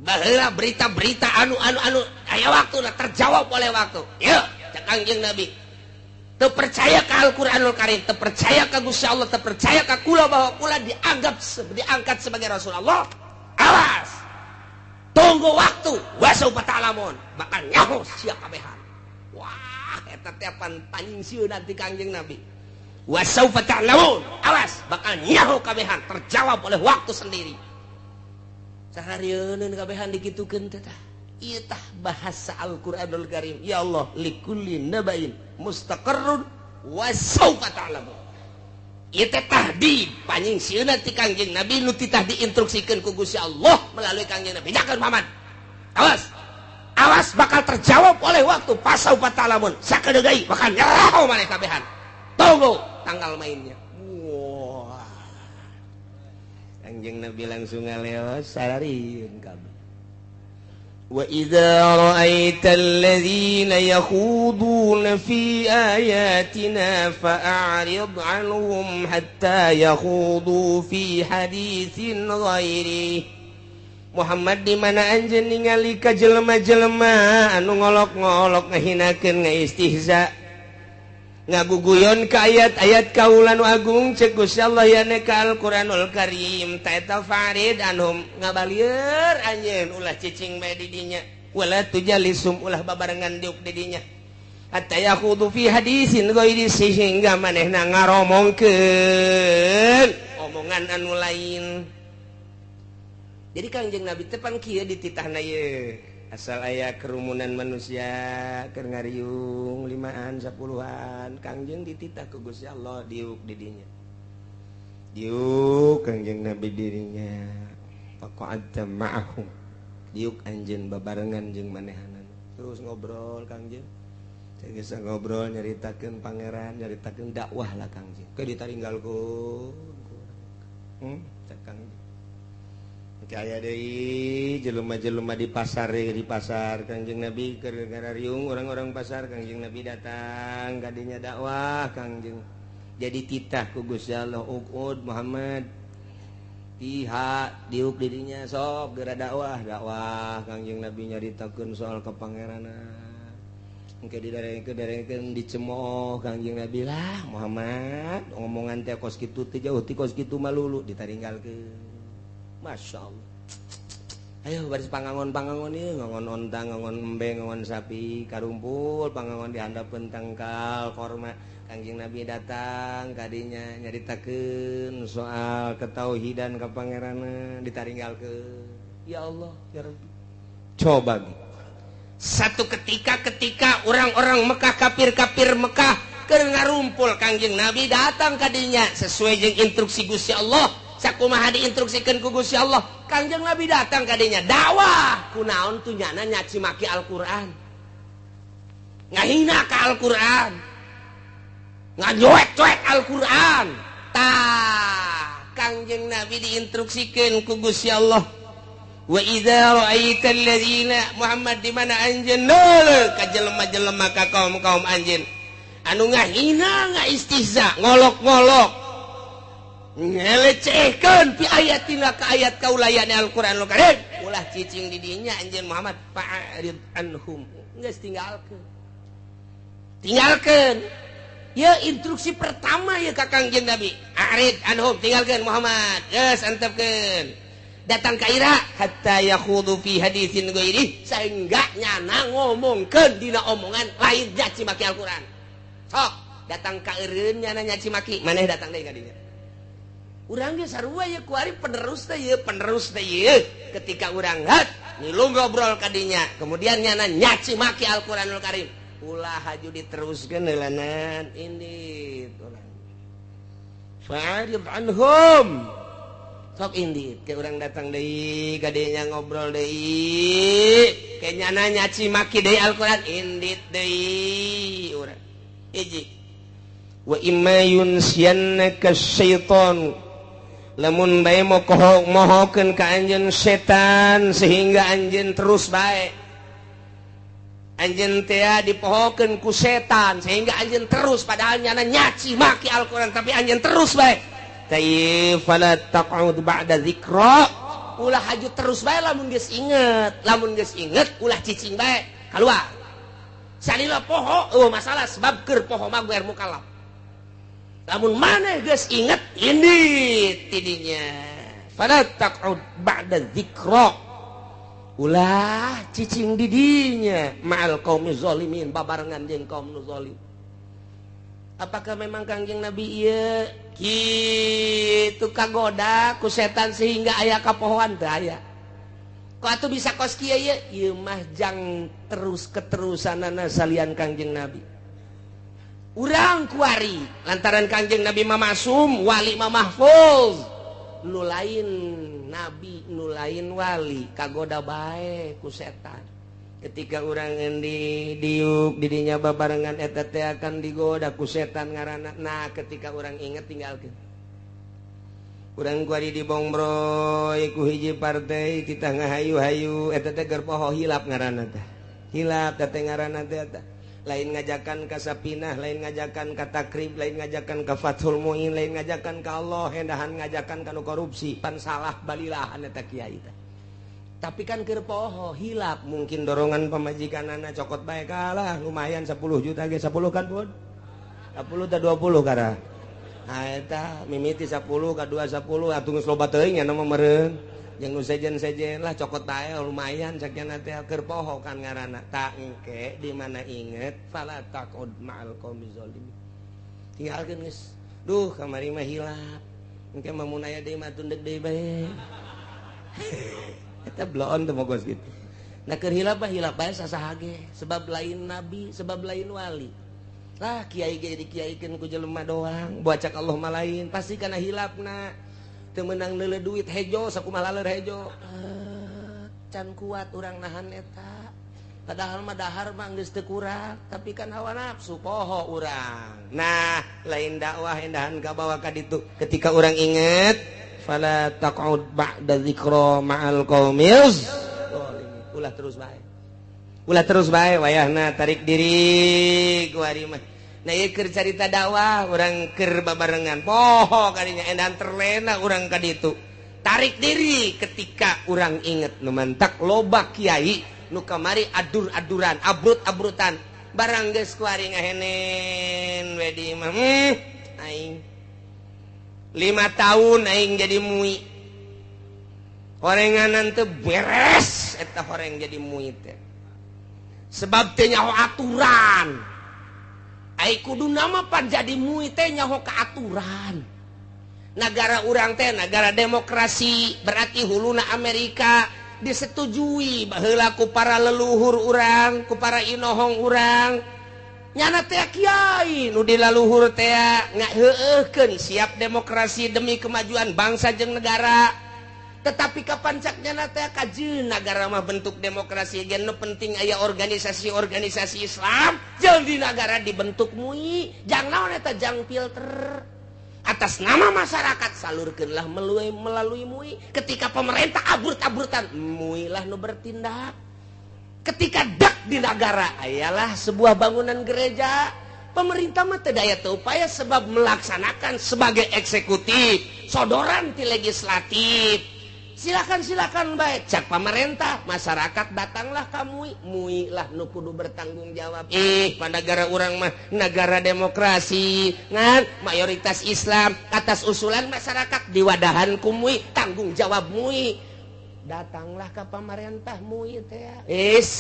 Speaker 1: Baheula berita-berita anu anu anu aya waktuna terjawab oleh waktu. Yeuh cek Kangjeng Nabi. Teu percaya ka Al-Qur'anul Karim, teu percaya ka Gusti Allah, teu percaya ka kula bahwa kula dianggap diangkat sebagai Rasulullah. Awas. Tunggu waktu, wa saufa ta'lamun, bakal nyaho sia kabehan. Wah, eta teh pan panyingsieu nanti Kangjeng Nabi. Wa saufa ta'lamun, awas bakal nyaho kabehan, terjawab oleh waktu sendiri. Saharieun kabehan dikitukeun teh tah. Ieu tah bahasa Al-Qur'anul Karim. Ya Allah, likulli nabain mustaqarrun wa saufa ta'lamun. Ieu teh tahdid panyingsieunan ti Kangjeng Nabi nu titah diinstruksikeun ku Gusti Allah melalui Kangjeng Nabi. Jangan Muhammad. Awas. Awas bakal terjawab oleh waktu pasau patalamun sakedegai bakal nyaho maneh kabehan. Tunggu tanggal mainnya. Wah. Kangjeng Nabi langsung ngaleos sararieun kabeh. Wa idza ra'aita alladzina yakhuduna fi ayatina fa'rid 'anhum hatta yakhudu fi haditsin ghairi. Muhammad di mana anjeun ningali ka jelema-jelema anu ngolok-ngolok ngahinakeun ngaistihza ngaguguyon ka ayat-ayat kaula nu agung cek Gusti Allah yane ka Al-Qur'anul Karim ta eta farid anhum ngabalieur anjeun ulah cicing bae di dinya wala tujalisum ulah babarengan diuk di dinya hatta yakhudu fi hadisin ghairi sehingga manehna ngaromongkeun omongan anu lain. Jadi Kangjeng Nabi teh pan kieu dititahna ieu. Asal aya kerumunan manusia keur ngariung 5-an 10-an, Kangjeng dititah ku Gusti Allah diuk di dinya. Diuk Kangjeng Nabi dirinya. Faqa'adta ma'ahum. Diuk anjeun babarengan jeung manehanana. Terus ngobrol Kangjeng. Saya bisa ngobrol nyaritakeun pangeran, nyaritakeun dakwah lah Kangjeng. Ke ditaringgalkeun. Cek Kangjeng. Aya deui jelema-jelema di pasar, di pasar Kangjeng Nabi keur riung orang-orang pasar, Kangjeng Nabi datang kadinya dakwah Kangjeng. Jadi titah ku Gusti Allah, uqud Muhammad tiha diuk dirinya sok geura dakwah, dakwah Kangjeng Nabi nyaritakeun soal kepangeranan. Engke didarengkeun dicemooh Kangjeng Nabi lah Muhammad ngomongan teh kos kitu teh jauh ti kos kitu malulu ditaringgalkeun. Masya Allah. Ayo baris pangangon-pangangon ieu ngangon onta, ngangon embe, ngangon sapi, karumpul pangangon di handapeun tangkal korma. Kangjeng Nabi datang kadinya nyaritakeun soal ketauhidan ka pangeranan ditaringgalkeun. Ya Allah, ya Rabbi. Coba gitu. Satu ketika ketika orang-orang Mekah, kafir-kafir Mekah keur ngarumpul, Kangjeng Nabi datang kadinya sesuai jeung instruksi Gusti Allah. Sakumaha diinstruksikeun ku Gusti Allah, Kangjeng Nabi datang kadinya dakwah. Kunaon tuh nyana nyaci maki Al-Qur'an, ngahina ka Al-Qur'an, ngajoek-joek Al-Qur'an. Tah Kangjeng Nabi diinstruksikeun ku Gusti Allah, wa idza ra'aita alladzina Muhammad di mana anjeun ka jelema-jelema ka kaum-kaum anjeun anu ngahina, ngaistihza, ngolok-ngolok, ngelecehkeun fi ayatina ka ayat kaulayane Al-Qur'anul Karim, ulah cicing di dinya anjeun Muhammad, fa'rid anhum, geus tinggalkeun, tinggalkeun. Ya instruksi pertama ya ka Kangjeng Nabi, a'rid anhum, tinggalkeun Muhammad, geus antepkeun. Datang ka ira hatta yakhudu fi haditsin ghairi, sehingga nyana ngomongkeun dina omongan lain nyaci maki Al-Qur'an. Sok datang ka eureun nyana nyaci maki, maneh datang deui ka dinya. Urang ge sarua ye kuari penerus teh ye, penerus teh ye. Ketika urang hat ngilu ngobrol ka dinya, kemudian nyana nyaci maki Al-Qur'anul Karim, ulah haju diteruskeun heulanan indit urang. Fa'rid anhum. Sok indit ke urang datang deui ka dinya ngobrol deui, ke nyana nyaci maki deui Al-Qur'an, indit deui urang. Hiji. Wa imma yunsiyannaka syaitan, lamun bae mohokeun ka anjeun setan sehingga anjeun terus bae, anjeun teh dipohokeun ku setan sehingga anjeun terus, padahal nyana nyaci maki Al-Qur'an tapi anjeun terus bae. Tayyib fala taq'ud ba'da dzikra, ulah haju terus bae lamun geus inget, lamun geus inget ulah cicing bae kaluar. Salila poho eueuh masalah sebab keur poho mah geus mukallaf. Lamun maneh geus inget indit tidinya. Fala taq'ud ba'da dzikra, ulah cicing didinya ma'al qaumi zalimin, babarengan jeung kaum nu zalim. Apakah memang Kangjeng Nabi ieu kitu kagoda ku setan sehingga aya kapohoan? Teu aya. Kok atuh bisa kos kieu ieu? Ieu mah jang terus keterusanana salian Kangjeng Nabi. Urang kuari lantaran Kangjeng Nabi mah masum, wali mah mahfuz. Nu lain nabi, nu lain wali kagoda bae ku setan. Ketika urang endi diuk didinya babarengan eta teh akan digoda ku setan ngaranna. Nah, ketika urang inget tinggalkeun. Urang kuari dibongbroy ku hiji partai kita ngahayu-hayu eta teh keur poho hilap ngaranna teh. Hilap teh ngaranna teh eta. Lain ngajakan ka Sapinah, lain ngajakan ka Takrib, lain ngajakan ka Fathul Muin, lain ngajakan ka Allah, hendahan ngajakan ka nu korupsi, pan salah balilahan eta kiai teh. Tapi kan keur poho hilap, mungkin dorongan pamajikanana cokot bae kalah lumayan 10 juta ge, 10 kan Bun? 10 ta 20 kara. Ha eta mimiti 10 ka 2 10 atuh geus loba teuing nya mah meureun. Jeung nu sejen-sejen lah cokot bae lumayan sakiana teh keur poho kan ngaranna. Tak engke di mana inget fala taqud ma'al qaumi zalimin. Tinggalkeun geus. Duh kamari mah hilap. Engke mah mun aya deui mah tundek deui bae. Eta bloon teu mogos gitu. Nah keur hilap mah hilap bae sasaha ge, sebab lain nabi, sebab lain wali. Lah kiai ge dikiaikeun ku jelema doang, bocak Allah mah lain, pasti kana hilapna. Teu meunang neuleuh duit hejo sakumaha laleur hejo. Can kuat urang nahan eta. Padahal mah dahar mah geus teu kurang, tapi kan hawa nafsu poho urang. Nah, lain dakwah endahan kabawa ka ditu. Ketika urang inget, fala taq'ud ba'da dzikra ma'al qaumil zalimin. Ulah terus bae. Ulah terus bae wayahna tarik diri ku ari mah. Nah, ieu keur carita dakwah, urang keur babarengan. Poho kadinya endahan terlena urang ka ditu. Tarik diri ketika urang inget nu mantak loba kiai nu kamari adur-aduran, abrut-abrutan. Barang geus ku ari ngahenen we di imah. Aing 5 tahun aing jadi MUI. Horenganan teu beres eta horeng jadi MUI teh. Sebab teu nyaho aturan. Ai kuduna mah pan jadi MUI teh nyaho ka aturan. Negara urang teh negara demokrasi, berarti huluna Amerika disetujui baheula ku para leluhur urang, ku para inohong urang. Nyana teh kiai nu di leluhur teh ngaheueuhkeun siap demokrasi demi kemajuan bangsa jeung negara. Tetapi kapan cak nyana teh kajeun nagara mah bentuk demokrasi ge nu penting aya organisasi-organisasi Islam jeung di nagara dibentuk MUI. Jang naon eta jang filter. Atas nama masyarakat salurkeunlah melalui MUI. Ketika pemerintah abrut-abrutan, MUI lah nu bertindak. Ketika dak di negara ayalah sebuah bangunan gereja, pemerintah mah teu daya teu upaya sebab melaksanakan sebagai eksekutif, sodoran ti legislatif. Silakan bae cak pemerintah, masyarakat datanglah ka MUI, MUI lah nu kudu bertanggung jawab. Ih, negara urang mah negara demokrasi, ngan mayoritas Islam, atas usulan masyarakat diwadahan ku MUI, tanggung jawab MUI. Datanglah ke pemerintah MUI teh. Is,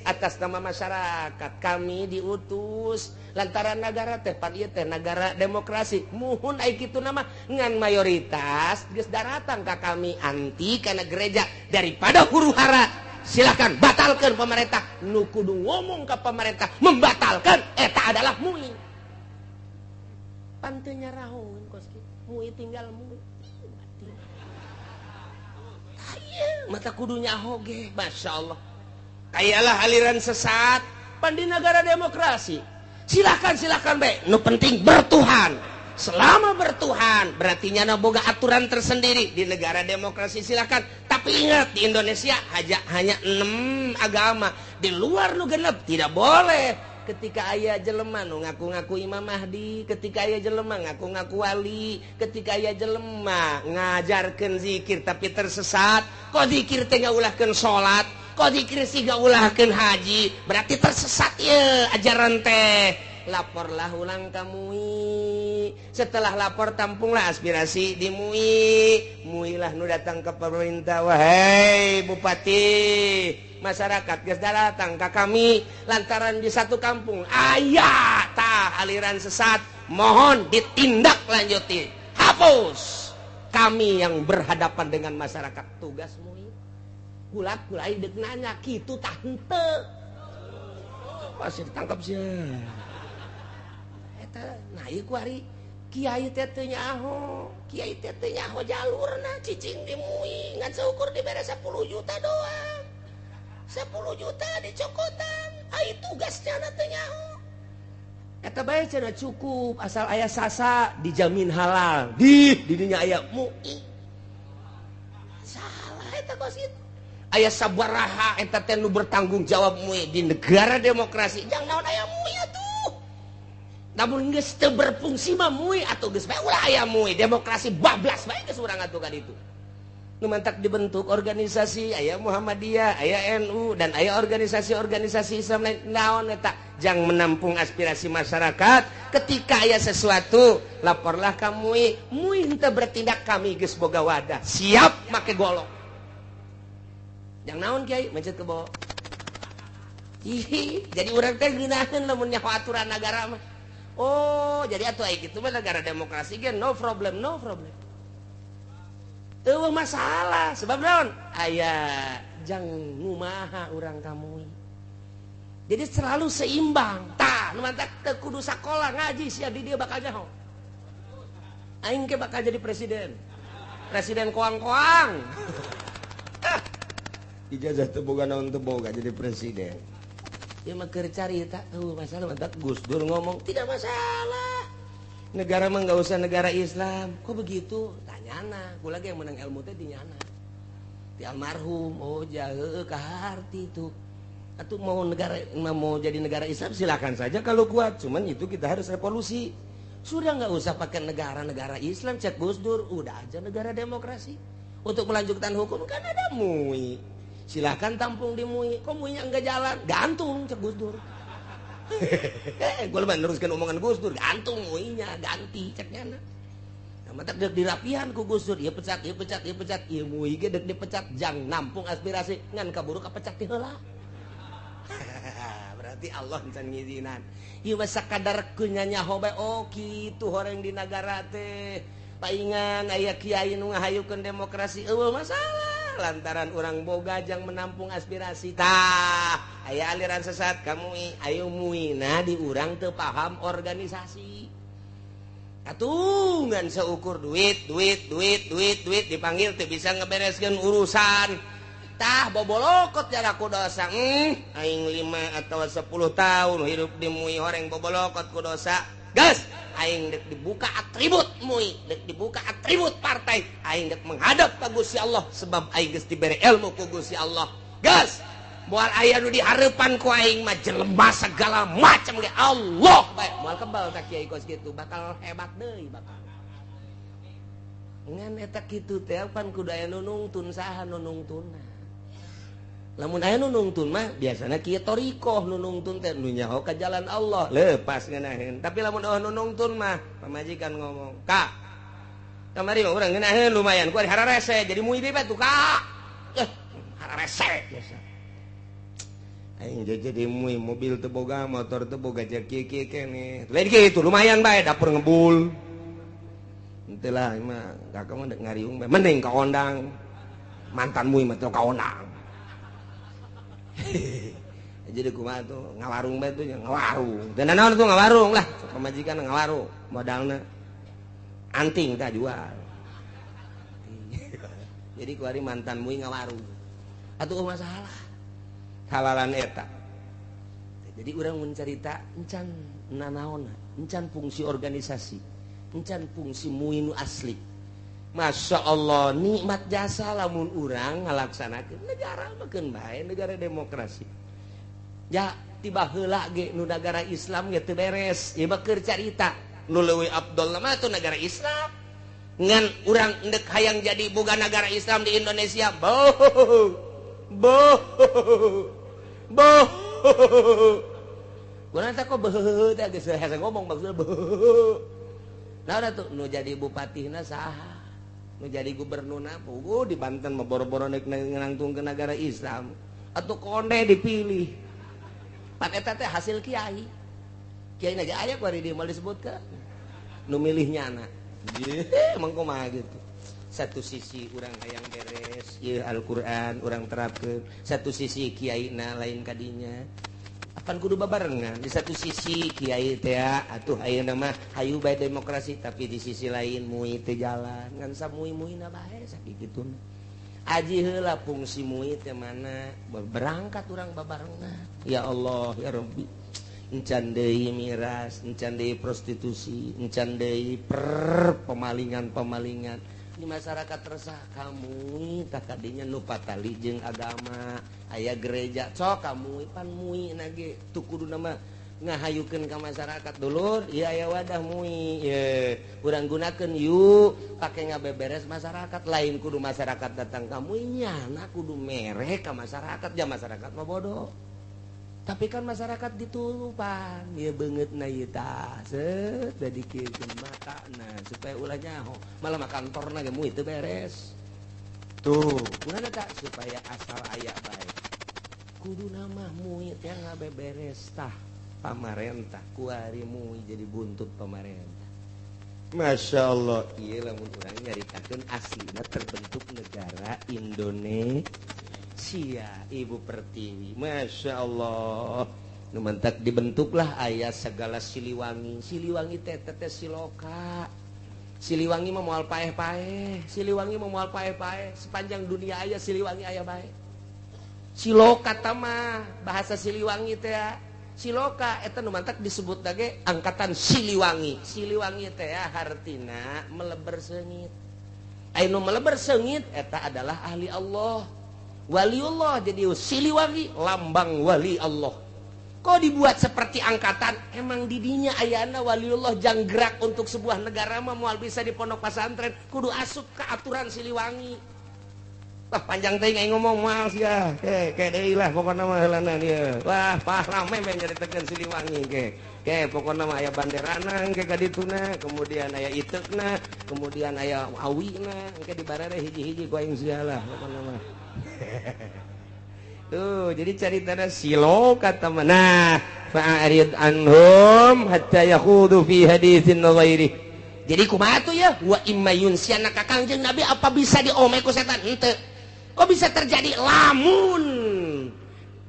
Speaker 1: atas nama masyarakat kami diutus lantaran negara teh pan ieu teh negara demokrasi. Muhun ai kitu nama ngan mayoritas geus daratang ka kami anti kana gereja daripada huru hara. Silakan batalkan pemerintah. Nu kudu ngomong ke pemerintah membatalkan eta adalah MUI. Pan teu nyarahoeun kos kitu. MUI tinggal MUI. Mata kudunya hoge, Masya Allah. Kayalah aliran sesat pan di negara demokrasi. Silakan bae. Nu penting bertuhan. Selama bertuhan berarti nyana boga aturan tersendiri di negara demokrasi silakan. Tapi ingat di Indonesia hanya 6 agama. Di luar nu genep tidak boleh. Ketika aya jelema nu ngaku-ngaku Imam Mahdi, ketika aya jelema ngaku-ngaku wali, ketika aya jelema ngajarkeun zikir tapi tersesat, kok zikir teh ngaulahkeun salat, kok zikir sih ngaulahkeun haji, berarti tersesat ye ajaran teh. Laporlah ulang ka MUI. Setelah lapor tampunglah aspirasi di MUI. MUI lah nu datang ke pemerintah, wahai bupati, masyarakat geus datang ka kami lantaran di satu kampung aya tah aliran sesat, mohon ditindak lanjuti, hapus. Kami yang berhadapan dengan masyarakat, tugas MUI. Kulak-kulai deuk nanya kitu tah henteu. Pasti ditangkap sia. Eta nah ieu ku ari kiai teh teu nyaho, kiai teh teu nyaho jalurna cicing di MUI ngan saukur dibere 10 juta doang. 10 juta dicokotan, ai tugasnya na teu nyaho. Eta bae cenah cukup asal aya sasa dijamin halal. Di dinya aya MUI. Salah eta kos kitu. Aya sabaraha eta teh nu bertanggung jawab MUI di negara demokrasi. Jang naon aya MUI atuh. Namun geus teu berfungsi mah MUI atuh geus bae ulah aya MUI, demokrasi bablas bae geus urang atuh ka ditu. Nu mantak dibentuk organisasi aya Muhammadiyah, aya NU dan aya organisasi-organisasi Islam lain. Naon eta jang menampung aspirasi masyarakat. Ketika aya sesuatu laporlah ka MUI, MUI henteu bertindak, kami geus boga wadah, siap make golok. Jang naon kiai mencet kebo. Ih, jadi urang teh ngeunaheun lamun nyaho aturan nagara mah. Oh, jadi atuh aya kitu mah negara demokrasi ge no problem, no problem. Eueuh masalah sebab naon? Aya jang ngumaha urang ka MUI. Jadi selalu seimbang. Tah, nu mantak teu kudu sakola ngaji sia di dieu bakal nyaho. Aing ge bakal jadi presiden. Presiden koang-koang. Ijazah teu boga naon teu boga jadi presiden. Ieu mah keur carita, masalah mantak Gus Dur ngomong tidak masalah. Negara mah enggak usah negara Islam. Kok begitu? Tanyana, gua lagi yang menang ilmu teh di nyana. Di almarhum, oh jahe kaharti tuh. Atau mau negara mau jadi negara Islam silakan saja kalau kuat, cuman itu kita harus revolusi. Sudah nggak usah pakai negara-negara Islam, cek Gus Dur, udah aja negara demokrasi. Untuk melanjutkan hukum kan ada MUI. Silakan tampung di MUI. Kok MUI-nya enggak jalan? Gantung cek Gus Dur. Gue lebih meneruskan omongan Gus Dur, gantung MUI-nya, ganti ceknya. Nah, mata dek dirapihan ku Gus Dur, ieu pecat, ieu pecat, ieu pecat, ieu MUI ge dek dipecat, jang nampung aspirasi ngan kaburu kapecat ti heula. Berarti Allah encan ngizinan. Ieu mah sakadar kunyanyaho bae, oh kitu horeng di nagara teh. Paingan aya kiai nu ngahayukeun demokrasi, eueuh masalah lantaran urang boga jang menampung aspirasi. Tah, aya aliran sesat ka MUI, ayo MUI na di urang teu paham organisasi. Atuh ngan seukur duit, duit, duit, duit, duit dipanggil teu bisa ngebereskeun urusan. Tah bobolokot jarak ku dosa. Aing 5 atau 10 tahun hidup di MUI horeng bobolokot ku dosa. Gas, aing dek dibuka atribut MUI, dek dibuka atribut partai, aing dek menghadap ka Gusti Allah sebab aing geus dibere ilmu ku Gusti Allah. Gas, moal aya nu dihareupan ku aing mah jelema segala macam ge Allah bae. Moal kebal ka kiai kos kitu, bakal hebat deui bakal. Ngan eta kitu teh pan kudu aya nu nungtun, saha nu nungtunna. Lamun aya nu nungtun mah biasana kieu thoriqoh nu nungtun teh nu nyaho ka jalan Allah lepas ngeunaheun. Tapi lamun eueuh nu nungtun mah pamajikan ngomong, "Kak, kamari mah urang ngeunaheun lumayan ku ari hararese jadi MUI deui bae tuh, Kak." Hararese biasa. Aing jadi MUI mobil teu boga, motor teu boga jeung kieu-kieu keneh. Lain kitu lumayan bae dapur ngebul. Henteu lah mah kakak mah dek ngariung bae mending ka ondang. Mantan MUI mah teu ka ondang. Jadi kumaha tuh ngawarung bae tuh ngawarung. Dan naon tuh ngawarung lah, pamajikan ngawarung, modalna anting tah jual. Jadi kuari mantan MUI ngawarung. Atuh masalah. Halalan eta. Jadi urang mun carita encan nanaonna, encan fungsi organisasi, encan fungsi MUI nu asli. Masya Allah nikmat jasa lamun urang ngalaksanakeun negara mah keun bae negara demokrasi. Ya tiba heula ge nu negara Islam ge teu beres. Ieu mah keur carita nu leuwih afdol mah tuh negara Islam. Ngan urang endek hayang jadi boga negara Islam di Indonesia. Boh. Boh. Boh. Guna teh kok beuh teh geus hese ngomong maksudna beuh. Nah tuh nu jadi bupatihna saha? Menjadi gubernurna puguh di Banten mah boro-boro nek nangtung ke negara Islam atau konde dipilih pan eta teh hasil kiai kiai na ge aya ku ari dieu moal disebutkeun nu milih nyana emang kumaha gitu. Satu sisi urang hayang beres ieu Al-Qur'an urang terapkeun, satu sisi kiai na lain kadinya apan kudu babarengan. Di satu sisi kiai teh atuh ayeuna mah hayu bae demokrasi, tapi di sisi lain MUI teh jalan ngan samui-muina bae sakituna. Aji heula fungsi MUI teh mana berangkat urang babarengan. Ya Allah ya Rabbi, encan deui miras, encan deui prostitusi, encan deui pemalingan-pemalingan di masyarakat resah kamu tak kadinya nu patali jeung agama aya gereja sok kamu pan MUI nage tu kudu nama ngahayukeun ka masyarakat dulur ieu aya wadah MUI ye urang gunakeun yuk pake ngabeberes masyarakat lain kudu masyarakat datang ka MUI nyana kudu mere ka masyarakat ja masyarakat mah bodoh. Tapi kan masyarakat diturupan ieu beungeutna ieu tah set da dikiekeun matana supaya ulah nyaho malah mah kantorna ge MUI teu beres. Tuh, kunaon tah supaya asal aya bae. Kuduna mah MUI teh ngabeberes tah pamarentah kuari MUI jadi buntut pamarentah. Masya Allah, ieu lamun urang nyaritakeun aslina terbentuk negara Indonesia Ibu Pertiwi. Masya Allah, nu mantak dibentuklah aya segala Siliwangi. Siliwangi teh teh siloka. Siliwangi mah moal paeh-paeh, Siliwangi mah moal paeh-paeh, sepanjang dunia aya Siliwangi aya bae. Siloka mah bahasa Siliwangi teh ya. Siloka eta nu mantak disebut lagi angkatan Siliwangi. Siliwangi teh ya hartina meleber seungit. Anu meleber seungit eta adalah ahli Allah, waliullah. Jadi Siliwangi lambang wali Allah. Kok dibuat seperti angkatan? Emang didinya ayana waliullah janggerak untuk sebuah negara mah moal bisa di pondok pesantren, kudu asup ke aturan Siliwangi. Wah, panjang teh aing ngomong moal sia. Ke ke deui lah pokona mah heulana ieu. Wah, pah rame meh nyaritakeun Siliwangi ke. Ke pokona mah aya banderana engke ka dituna, kemudian aya iteukna, kemudian aya awina, engke dibarere hiji-hiji ku aing sia lah pokona mah. Tuh, jadi caritana silo kata mana? Fa'arid anhum hatta yakhudu fi haditsin ghairi. Jadi kumaha tuh ya? Wa imma yunsiyanaka Kangjeng Nabi apa bisa diome ku setan? Henteu. Kok bisa terjadi lamun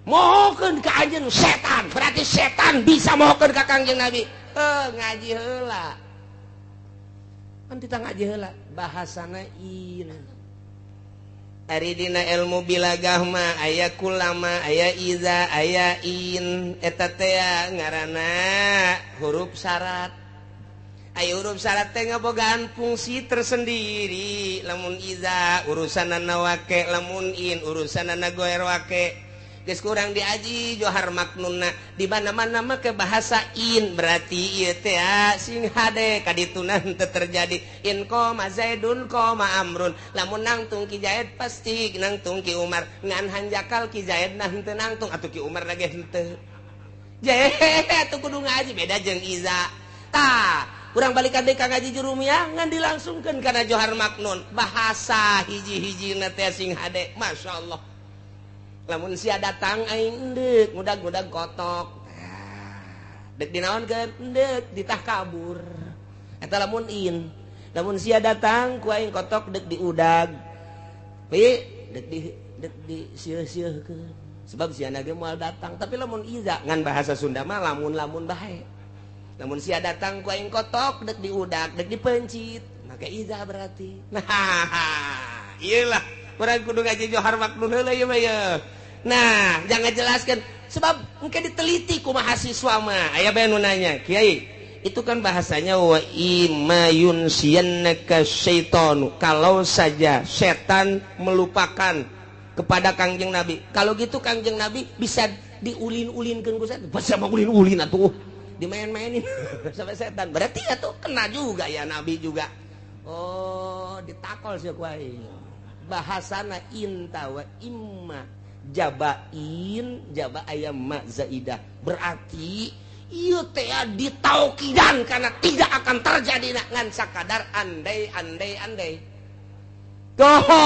Speaker 1: mohokeun ka anjeun setan? Berarti setan bisa mohokeun ka Kangjeng Nabi. Ngaji heula. Kan kita ngaji heula bahasana in. Ari dina ilmu bilagah mah aya kulama, aya iza, aya in. Eta teh ngaranna huruf syarat. Aya huruf syarat teh ngabogaan fungsi tersendiri. Lamun iza urusanana wake, lamun in urusanana goer wake. Geus kurang diaji Johar Maknunna di mana-mana make bahasa in, berarti ieu teh sing hade kadituna henteu terjadi. In qoma Zaidun qoma Amrun, lamun nangtung Ki Zaid pasti nangtung Ki Umar, ngan hanjakal Ki Zaid nah henteu nangtung atuh Ki Umar lagi henteu. Jehe atuh kudu ngaji beda jeung iza. Tah, kurang balikan deui ka ngaji jurumiyah ngan dilangsungkeun kana Johar Maknun. Bahasa hiji-hijina teh sing hade, masyaallah. Lamun sia datang aing endek ngudag-ngudag kotok. Dek dinaonkeun endek ditah kabur. Eta lamun in. Lamun sia datang ku aing kotok dek diudag. Pi dek di dek di sieuh-sieuhkeun. Sebab sia ge moal datang, tapi lamun iza ngan bahasa Sunda mah lamun-lamun bae. Lamun sia datang ku aing kotok dek diudag, dek dipencit. Make iza berarti. Nah, iyalah urang kudu ngaji Johar Maknun heula ieu mah ye. Nah, jangan jelaskan sebab engke diteliti ku mahasiswa mah. Aya bae nu nanya, "Kiai, itu kan bahasanya wa imma yunsiyannaka syaitanu." Kalau saja setan melupakan kepada Kangjeng Nabi. Kalau gitu Kangjeng Nabi bisa diulin-ulinkeun ku setan. Bahasa mah ulin-ulin atuh. Dimain-mainin sampai setan. Berarti atuh kena juga ya Nabi juga. Oh, ditakol sih ku aing. Bahasana inta wa imma jabain jaba ayam ma zaidah, berarti ieu teh ditaukidan karena tidak akan terjadi ngan sakadar andai andai andai. Toho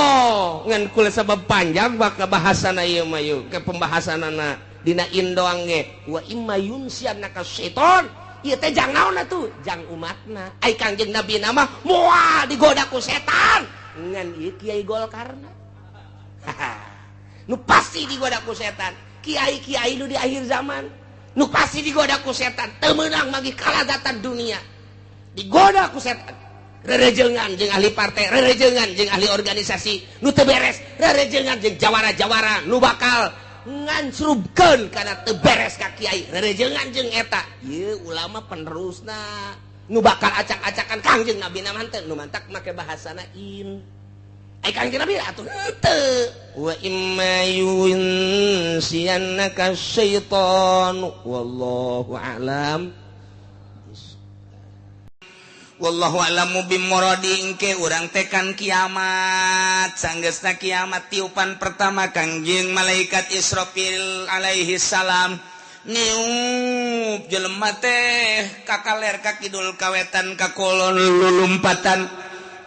Speaker 1: ngan kula sabab panjang bakal bahasana ieu mah ieu ke pembahasanana dina in doang ge wa imma yunsyanaka syaiton ieu teh jang naon atuh jang umatna ai Kangjeng Nabi nama moal digoda ku setan ngan ieu kiai Golkarna. Nu pasti digoda ku setan. Kiai-kiai nu di akhir zaman nu pasti digoda ku setan, teu meunang magi kalazatan dunia. Digoda ku setan. Rerejengan jeung ahli partai, rerejengan jeung ahli organisasi nu teu beres, rerejengan jeung jawara-jawara nu bakal ngancrubkeun kana teu beres ka kiai, rerejengan jeung eta. Ieu ulama penerusna nu bakal acak-acakan Kangjeng Nabi na mah nu mantak make bahasana in. Ai Kangjeng Nabi atuh henteu. Wa imma yunsiyannaka syaitan wallahu a'lam.
Speaker 2: Wallahu a'lamu bimuradi engke urang tekan kiamat. Sanggeusna kiamat tiupan pertama Kangjeng malaikat Israfil alaihi salam niup jelema teh kakaler ka kidul kawetan ka kolon lulumpatan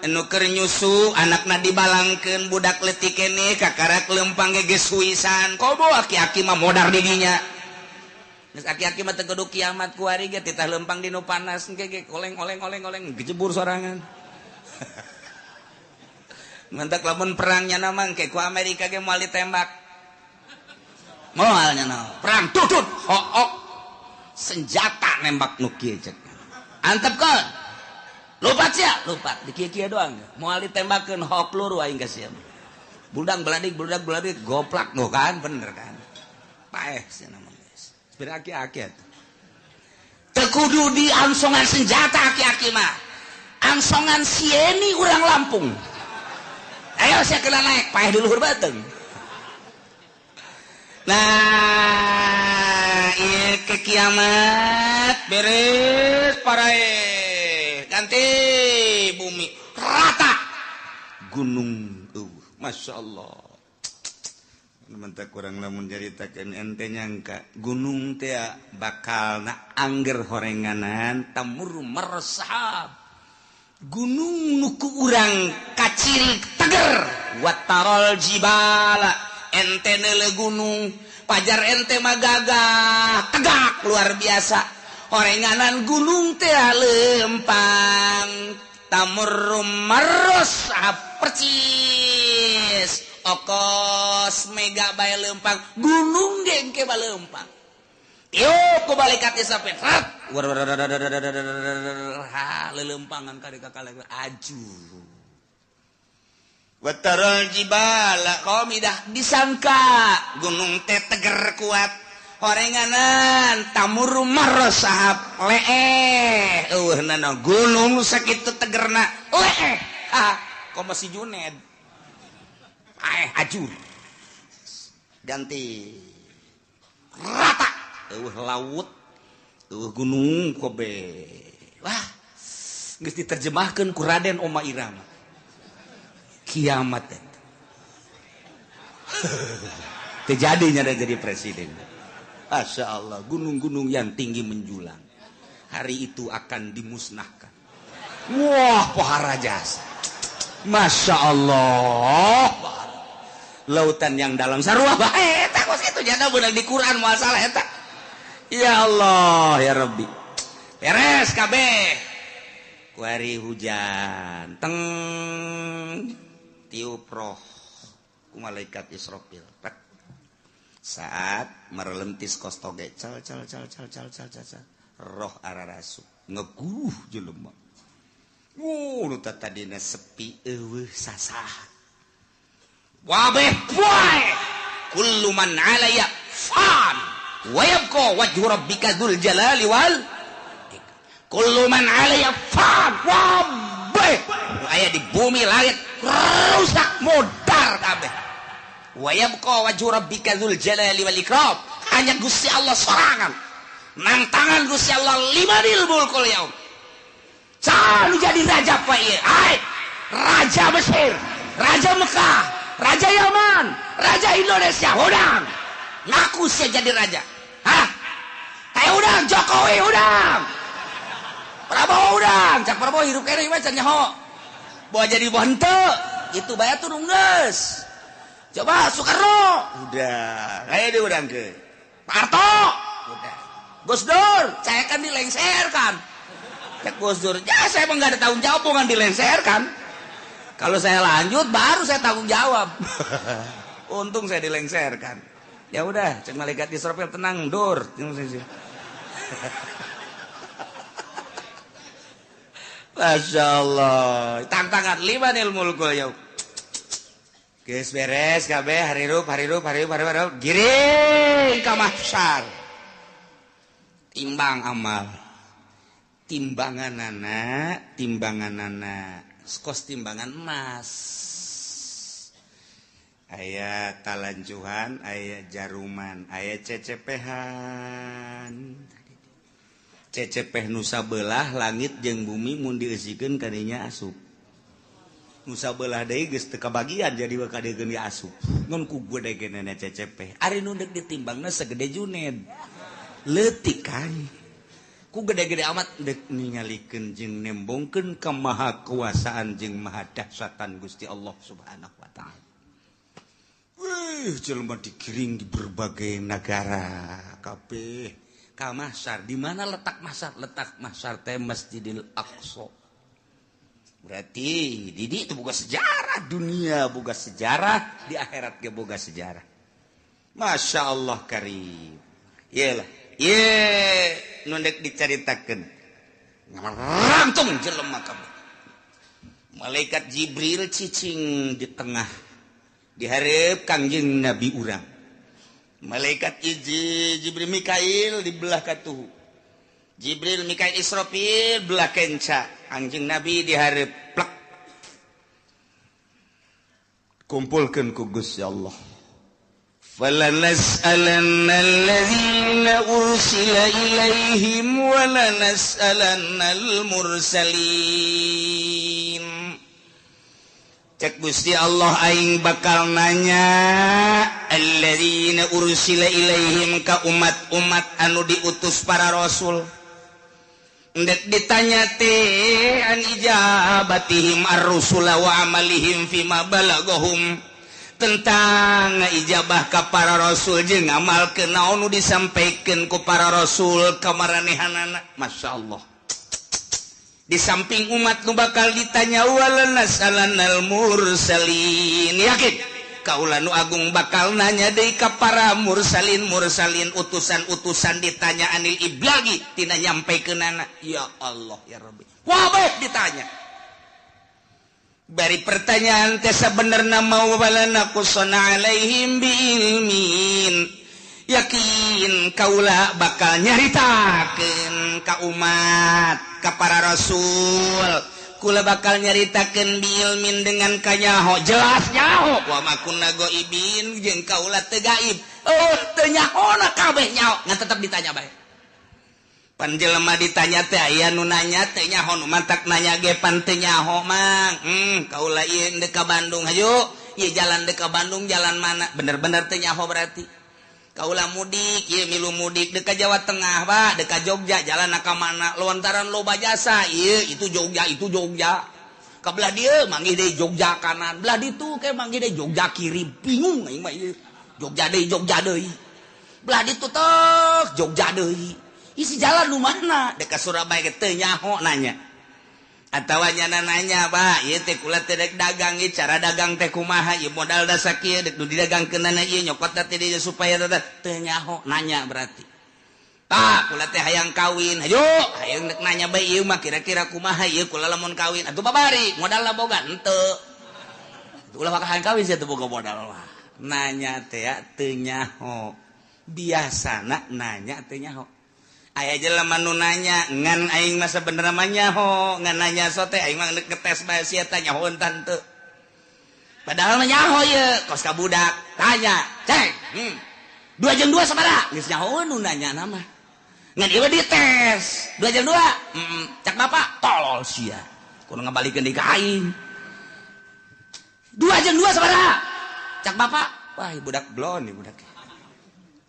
Speaker 2: anu keur nyusu anakna dibalangkeun budak leutik keneh kakarak lempang ge geus huisan kobo aki-aki mah modar didinya geus aki-aki mah teu kudu kiamat kuari ge titah lempang dinu panas engke ge oleng oleng oleng oleng gejebur sorangan. Mantak lamun perangnya mah engke ku Amerika ge moal ditembak. Moalnya na perang tutut hook senjata nembak nu kieu cek antepkeun lupat sia lupat di kieu-kieu doang moal ditembakeun hook peluru aing ka sia. Buldang beladik buludak beladik goplak no kan bener kan. Paeh sia mah geus. Aki-aki atuh. Teu kudu di angsongan senjata aki-aki mah. Angsongan sieni urang Lampung. Ayo sia kena naik paeh di luhur beuteung. Nah, ieu ke kiamat beres parae. Ganti bumi rata. Gunung Masya Allah. Mentak kurang lamun caritakeun ente nyangka gunung teh bakal na angger horenganan tamur mersahab. Gunung nu ku urang kaciri teger watarol jibala ente neule gunung pajar ente mah gagah tegak luar biasa horenganan gunung teh lempang tamur mersahab percis okos mega bae lempang gunung ge engke bae lempang tiup ku malaikat Israfil rat ha lelempangan ka kakale aju wataral jibala qamidah disangka gunung teh teger kuat horenganan tamur marosahab leeh eueuhna gunung sakitu tegerna leeh ah komo si Juned ajur ganti rata eueuh laut eueuh gunung kobe wah geus diterjemahkeun ku Raden Oma Irama kiamat eta teu jadinya jadi presiden. Masya Allah, gunung-gunung yang tinggi menjulang hari itu akan dimusnahkan. Wah pohara jasa. Masya Allah, lautan yang dalam sarua bae eta kos kitu jana beunang di Quran moal salah eta. Ya Allah ya Rabbi. Beres kabeh. Kuari hujan teng tiup roh ku malaikat Israfil. Saat merelentis kos toge cal cal cal cal cal cal cal roh ararasuk ngeguh jelema. Nu tadina sepi eueuh sasah. Wabeh poe kullu man 'alaya fan wa yabqa wajhu rabbika dzul jalali wal ikram. Kullu man 'alaya fan wabeh nu aya di bumi langit rusak modar kabeh. Wa yabqa wajhu rabbika dzul jalali wal ikram. Hanya Gusti Allah sorangan. Nang tangan Gusti Allah limanil mulkul yaum. Selalu jadi raja pak ieu. Hai, raja Mesir, raja Mekah, raja Yaman, raja Indonesia. Udang, ngaku saya jadi raja. Hah? Kayak udang, Jokowi udang, Prabowo udang. Cak Prabowo hirup kene mah can nyaho. Bawa jadi henteu, itu bae turun geus. Coba Soekarno, udah, kayak dia udang ke. Pak Harto, udah. Gus Dur, saya kan dilengserkan. Cek Gus Dur, ya saya emang gak ada tanggung jawab, bukan dilengserkan. Kalau saya lanjut, baru saya tanggung jawab. Untung saya dilengserkan. Ya udah, cek malaikat Israfil tenang, Dur. Masya Allah. Tantangan limanil mulkul yaum. Geus beres kabeh harirup harirup harirup harirup giring ka mahsyar. Timbang amal. Timbanganana, timbanganana, kos timbangan emas. Aya talanjuhan, aya jaruman, aya cecepehan. Cecepeh nusa belah langit jeung bumi mun dieusikeun kadinya asup. Nusa belah deui geus teu kabagian jadi we kadegeun asup. Ngan ku gede-gedena cecepeh. Ari nu deuk ditimbangna segede Juned. Leutik kan. Ku gede-gede amat dek ningalikeun jeung nembongkeun kemahakuasaan jeung maha dahsyatan Gusti Allah Subhanahu wa taala. Wih, jelema digiring di berbagai negara kabeh ka mahsyar. Di mana letak mahsyar? Letak mahsyar teh Masjidil Aqsa. Berarti di itu boga sejarah dunia, boga sejarah di akhirat ge boga sejarah. Masya Allah karim. Iyalah. Ye, nu dek dicaritakeun. Ngarantung jelema kabeh. Malaikat Jibril cicing di tengah Dihareup Kangjeng Nabi urang. Malaikat hiji Jibril Mikail di belah katuhu. Jibril Mikail Israfil belah kenca. Kangjeng Nabi dihareup plek. Kumpulkeun ku Gusti Allah. Falanas'alanna alladzina ursila ilaihim wa lanas'alannal mursalin. Cek Gusti Allah aing bakal nanya alladzina ursila ilaihim ka umat-umat anu diutus para rasul. Ndek ditanya teh an ijabatihim ar-rusula wa amalihim fima balagahum, tentang ijabah ka para rasul jeung ngamalkeun naon nu disampaikeun ku para rasul ka maranehanana. Masyaallah. Di samping umat nu bakal ditanya walanas'alannal mursalin, yakin kaula nu agung bakal nanya deui ka para mursalin mursalin utusan-utusan ditanya anil iblagi tina nyampaikeunana. Ya Allah ya Rabbi, wabeh ditanya. Bari pertanyaan teh sabenerna mau walana qusana alaihim biilmin, yakin kaula bakal nyaritakeun ka umat ka para rasul, kula bakal nyaritakeun biilmin dengan kanyaho, jelas nyaho wa ma kunna ghaibin jeung kaula teu gaib, oh teu nyahona kabeh nyaho ngan tetep ditanya bae. Pan jelema ditanya teh aya nu nanya teh nyaho, nu mantak nanya ge pan teu nyaho mang. Kaula ieu deuk ka Bandung hayu, ieu jalan deuk ka Bandung jalan mana? Bener-bener teu nyaho berarti. Kaula mudik, ieu milu mudik deuk ka Jawa Tengah, Pak, deuk ka Jogja, jalan ka mana? Lontaran loba jasa, ieu itu Jogja, itu Jogja. Ka belah dieu manggih deui Jogja kanan, belah ditu ke manggih deui Jogja kiri, bingung aing mah ieu. Jogja deui, Jogja deui. Belah ditu tok Jogja deui. Isi jalan nu mana? Dek ka Surabaya ge teu nyaho nanya. Atawa nyana nanya, Pak, ieu teh kula teh dek dagang ieu cara dagang teh kumaha? Ieu modal da sakieu dek nu didagangkeunana ieu nyokot teh dieu supaya teu nyaho nanya berarti. Pak, kula teh hayang kawin. Hayu, hayang dek nanya bae ieu mah kira-kira kumaha ieu kula lamun kawin. Atuh babari, modalna boga henteu. Ulah bakal hayang kawin sia teu boga modal lah. Nanya teh teu nyaho. Biasana nanya teu nyaho. Aya jelema nu nanya ngan aing mah sabenerna mah nyaho, ngan nanya sote aing mah ngetes bae sia teh nyaho teu. Padahal mah nyaho ieu, kos ka budak tanya, "Ceng, 2 jeung 2 sabaraha?" Geus nyaho nu nanya na mah. Ngan ieu dites, 2 jeung 2. Cak bapak, tolol sia. Kudu ngabalikeun deui ka aing. 2 jeung 2 sabaraha? Cak bapak, wah budak blon ieu budak.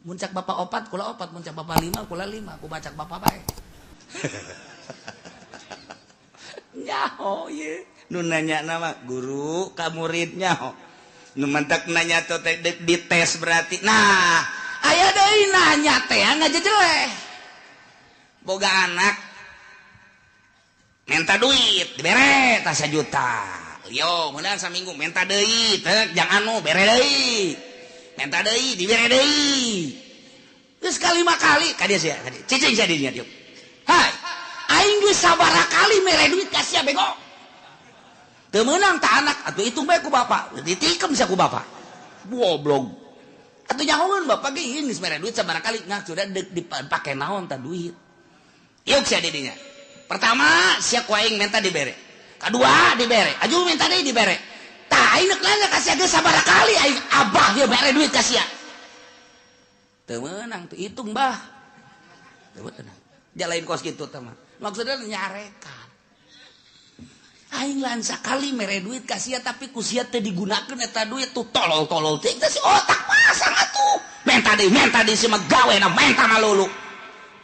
Speaker 2: Mun cak bapak opat, kula opat, mun cak bapak lima, kula lima, ku bacak bapak bae. Nyaho ye, nu nanya nama guru ka murid nyaho. Nu mantak nanya teh dites berarti. Nah, aya deui nanya teh ngajejeleh. Boga anak minta duit, dibere tah 1 juta. Yo, meunang saminggu minta deui, teh jang anu bere deui. Minta deui, dibere deui. Geus kalima kali ka dieu sia, ka dieu. Cicing sia dinya dieu. Hai, aing geus sabaraha kali mere duit ka sia bego. Teu meunang ta anak, atuh hitung bae ku bapak. Ditikem sia ku bapak. Goblok. Atuh nyahoeun bapak ge ieu geus mere duit sabaraha kali, nah sudah deuk dipake naon ta duit. Ieu sia di dinya. Pertama sia ku aing minta dibere. Kadua dibere, aju minta deui dibere. Tah aing deuk nanya ka sia geus sabaraha kali aing abah ieu mere duit ka sia. Teu meunang tuh hitung bah. Teu meunang. Jalain kos kitu teh mah. Maksudna nyarekan. Aing lan sakali mere duit ka sia tapi ku sia teu digunakeun eta duit tuh tolol-tolol teh si otak pasang atuh. Menta deui si mah gawena menta malulu.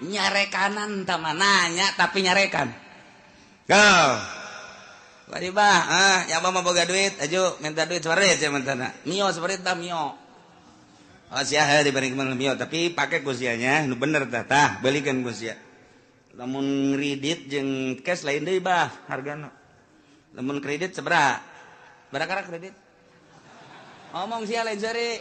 Speaker 2: Nyarekanan tah mah nanya tapi nyarekan. Go. Bari bah, ya mah boga duit, aju minta duit separit sia mentana. Mio separit tah mio. Oh sia heuh diberi mio tapi pake ku sianya nu bener tah tah belikeun ku sia. Lamun kredit jeung cash lain deui bah hargana. Lamun kredit sabaraha? Sabaraha kredit? Ngomong sia lain seri.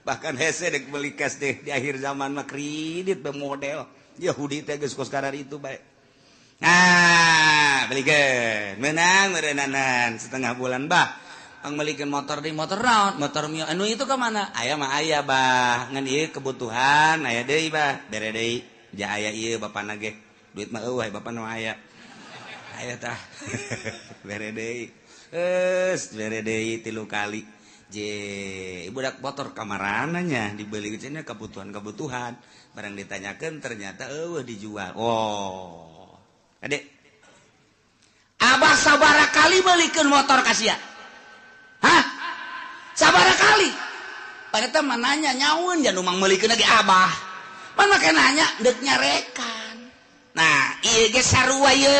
Speaker 2: Bahkan hese dek beli cash deh di akhir zaman mah kredit be model. Yahudi teh geus kos karar itu bae. Nah, Belikeun menang meureunanan setengah bulan bah. Pangmelikeun motor di motor naon? Motor Mio anu itu ka mana? Aya mah aya bah. Ngan ieu kebutuhan aya deui bah. Bere deui. Ja aya ieu bapana ge. Duit mah eueuh bapana mah aya. Aya tah. Bere deui. Geus bere deui 3 kali. Je budak motor kamarananya dibeli cenah kebutuhan-kebutuhan. Barang ditanyakeun ternyata eueuh dijual. Oh. Adek. Abah sabara kali belikeun motor ka sia? Hah? Sabara kali? Padahal mah nanya nyaun jangan umang melikeun lagi abah. Pan make nanya deuk nyarekan. Nah, ieu ge sarua ye.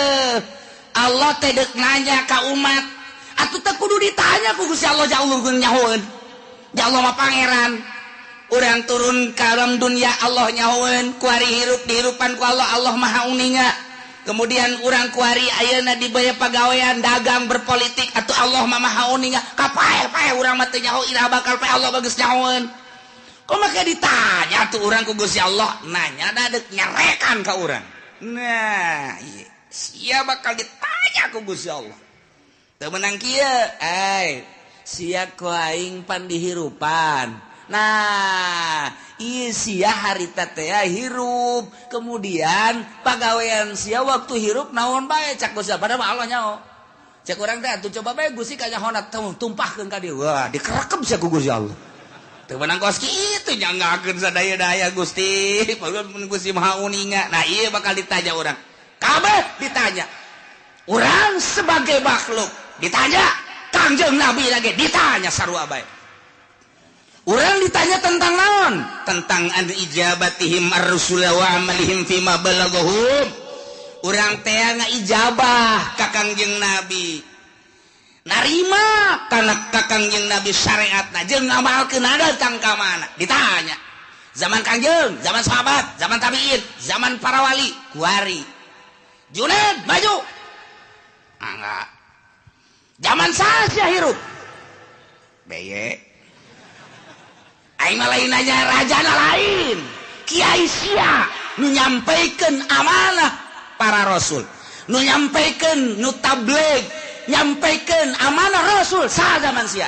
Speaker 2: Allah teh deuk nanya ka umat. Atuh teh kudu ditanya ku Gusti Allah ja Allah nyahoeun. Ja Allah mah pangeran. Urang turun ka alam dunia Allah nyahoeun, kuari hirup dihirupan ku Allah, Allah Maha Uninga. Kemudian urang kuari ayeuna dibaya pagawean dagang berpolitik atuh Allah mah Maha Uninga. Kapae-pae urang mah teu nyaho iraha bakal pae Allah bagus nyahoeun. Kok make ditanya tuh urang ku Gusti Allah, nanya da deuk nyarekan ka urang. Nah, ieu sia bakal ditanya ku Gusti Allah. Teu meunang kieu, ai sia ku aing pan dihirupan. Nah, ieu sia harita teh hirup, kemudian pagawean sia waktu hirup naon bae cak Gusti padahal mah Allah nyaho. Cek urang teh atuh coba bae Gusti kanyahona tumpahkeun ka dieu. Wah, dikerekep sia ku Gusti Allah. Teu meunang kos kitu nyanggakeun sadaya-daya Gusti, padahal mun Gusti Maha Uninga. Nah, ieu bakal ditanya urang. Kabeh ditanya. Urang sebagai makhluk ditanya, Kangjeng Nabi lagi ditanya sarua bae. Urang ditanya tentang naon? Tentang an ijabatihim ar-rusul wa amalihim fima balaghum. Urang teh ngaijabah ka Kangjeng Nabi. Narima kana ka Kangjeng Nabi syariatna jeung ngamalkeun datang ka mana? Ditanya. Zaman Kangjeng, zaman sahabat, zaman tabiin, zaman para wali, kuari. Junaid maju. Enggak. Zaman saha hirup? Beye. Aing mah lain nanya rajana lain. Kiai sia nu nyampaikan amanah para rasul, nu nyampaikan nu tabligh, nyampaikan amanah rasul saha zaman sia.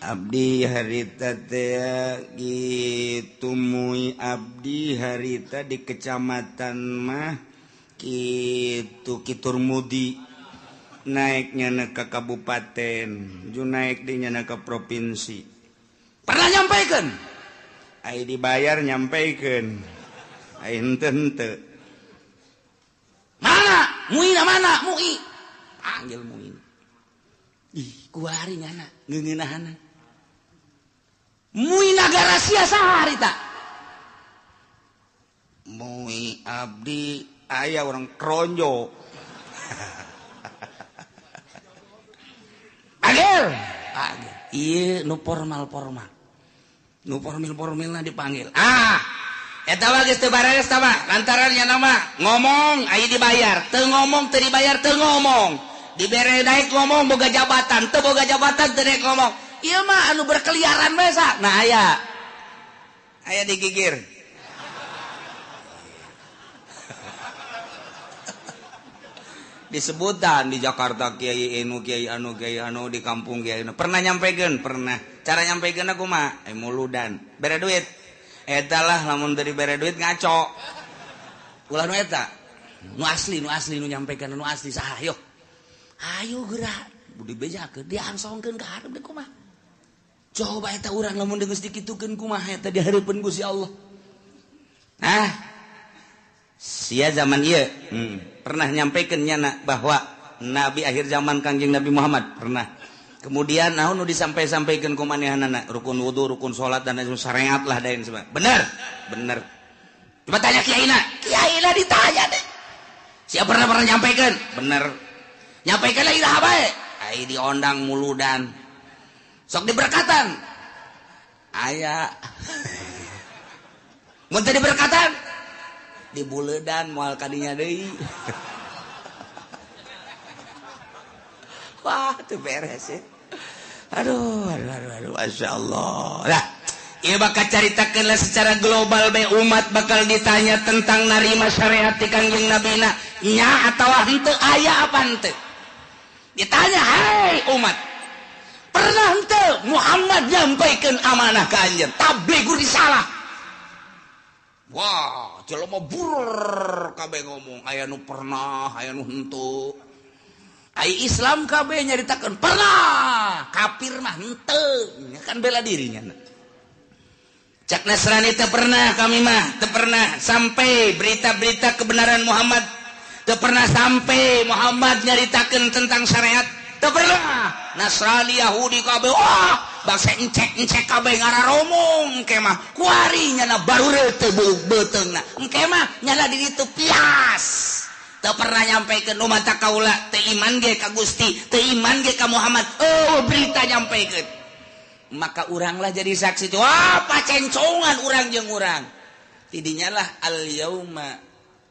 Speaker 2: Abdi harita teh kitu mui abdi harita di kecamatan mah kitu Kiturmudi naiknya ke kabupaten, ju naik di nyana ke provinsi. Pernah nyampaikan? Ai dibayar nyampaikan. Ai henteu henteu. Mana? Muina mana? Mui. Panggil Muin. Ih, kuari nyana ngeungeunahana. Mui nagara sia saha harita? Mui abdi aya orang Kronjo. Panggil. Panggil. Ieu nu formal-formal. Nu formil-formilna dipanggil. Ah, eta mah geus teu bareres tah mah. Lantaran nya nama ngomong aya dibayar, teu ngomong teu dibayar teu ngomong. Dibere naik ngomong boga jabatan, teu boga jabatan teu naik ngomong. Ieu mah anu berkeliaran bae sa. Nah aya. Aya digigir. Disebutan di Jakarta kiai anu kiai anu kiai anu di kampung kiai anu. Pernah nyampekeun? Pernah. Cara nyampekeun aku mah muludan. Bere duit. Eta lah lamun teu dibere duit ngaco. Ulah nu eta. Nu asli nu nyampekeun nu asli saha yo. Ayo geura. Budi bejakeun diangsongkeun ka hareup deui kumaha. Coba eta urang lamun geus dikitukeun kumaha eta di hareupeun Gusti Allah. Nah, sia zaman ieu pernah nyampaikan nyana bahwa nabi akhir zaman Kangjeng Nabi Muhammad pernah. Kemudian naon nu disampai-sampaikeun ku manehanana rukun wudu, rukun salat dan lain syariat lah dain sebagainya. Bener? Bener. Coba tanya kiaina. Kiaina ditanya deh. Siapa pernah nyampaikan? Bener. Nyampaikan lah iraha bae. Ai diondang muludan. Sok diberkatan. Aya. Mun teu diberkatan dibuledan moal kadinya deui. Wah, teu beres ya. Aduh, aduh, aduh, aduh, masyaallah. Lah, Ieu bakal caritakeun secara global bae umat bakal ditanya tentang narima syariat ti Kangjeng Nabina nya atawa henteu aya apa henteu. Ditanya, "Hai umat, pernah henteu Muhammad nyampaikeun amanah ka anjeun tablighur risalah?" Wah, jelema burr kabeh ngomong, aya nu pernah, aya nu henteu. Ai Islam kabeh nyaritakeun pernah, kafir mah henteu, kan bela dirinya. Cak Nasrani teu pernah, kami mah teu pernah sampai berita-berita kebenaran Muhammad, teu pernah sampai Muhammad nyaritakeun tentang syariat, teu pernah. Nasrani Yahudi kabeh, wah, bangsa encek-encek kabeh ngararomong engke mah kuari nyana baru teu beuteungna engke mah nyana di ditu pias. Teu pernah nyampaikeun nu mata kaula teu iman ge ka Gusti, teu iman ge ka Muhammad. Oh, berita nyampaikeun. Maka uranglah jadi saksi. Wah, pacencongan urang jeung urang. Tidinya lah al yauma